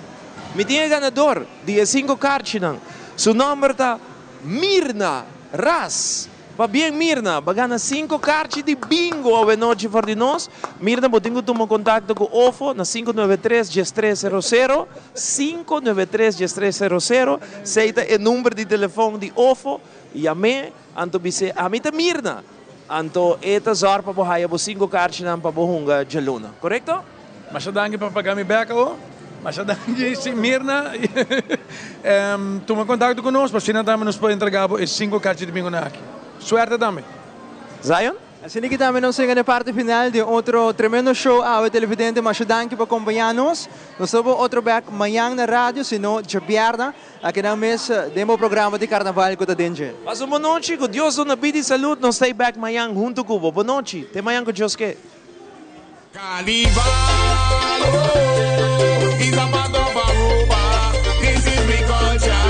Mi tin e ganador di e sinku karchinan. Su nòmber ta Mirna Ras. Pabien Mirna, bo a gana sinku karchi di bingo awenochi for di nos. Mirna bo tin ku tuma kontakto ku Ofo na 593 1300, 593 1300, sei ta e number di telefon di Ofo, yam'é anto bis'é ami ta Mirna, anto e ta zòrg pa bo haya bo sinku karchinan pa bo hunga djaluna. Korekto? Masha danki pa paga mi bek awo. Masha danki si Mirna tuma kontakto ku nos pa asina tambe nos por entrega bo e sinku karchi di bingo nan aki. Suerte tambe. Zion? Asina ki tambe nos yega na e parti final di otro tremendo show awe televidente masha danki pa compaña nos. Nos ta bo otro bek mañan na radio sino djabièrnè aki nan mes den bo programa di carnaval cu ta den dje. Pasa un bon nochi, cu Dios duna bida y salud, nos ta ey bek mañan hunto cu bo. Bon nochi, te mañan cu Dios ke. Carnival, oh, is a part of Aruba. This is we culture.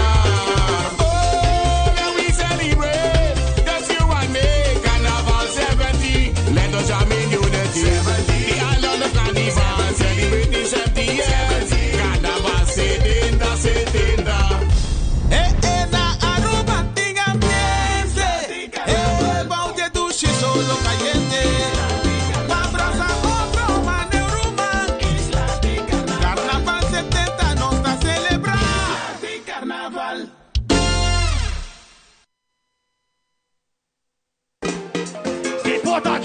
Oh, let we celebrate. Just you and me. Carnival 70. Let us jam in unity. The island of Carnival celebrating 70 years. Carnaval 70, 70. Eh, eh, na Aruba tin ambiente. Eh, bou di dushi solo cayente. Pa brasa otro manera ruman. Carnaval 70 nos ta celebra. Carnaval. Si bo ta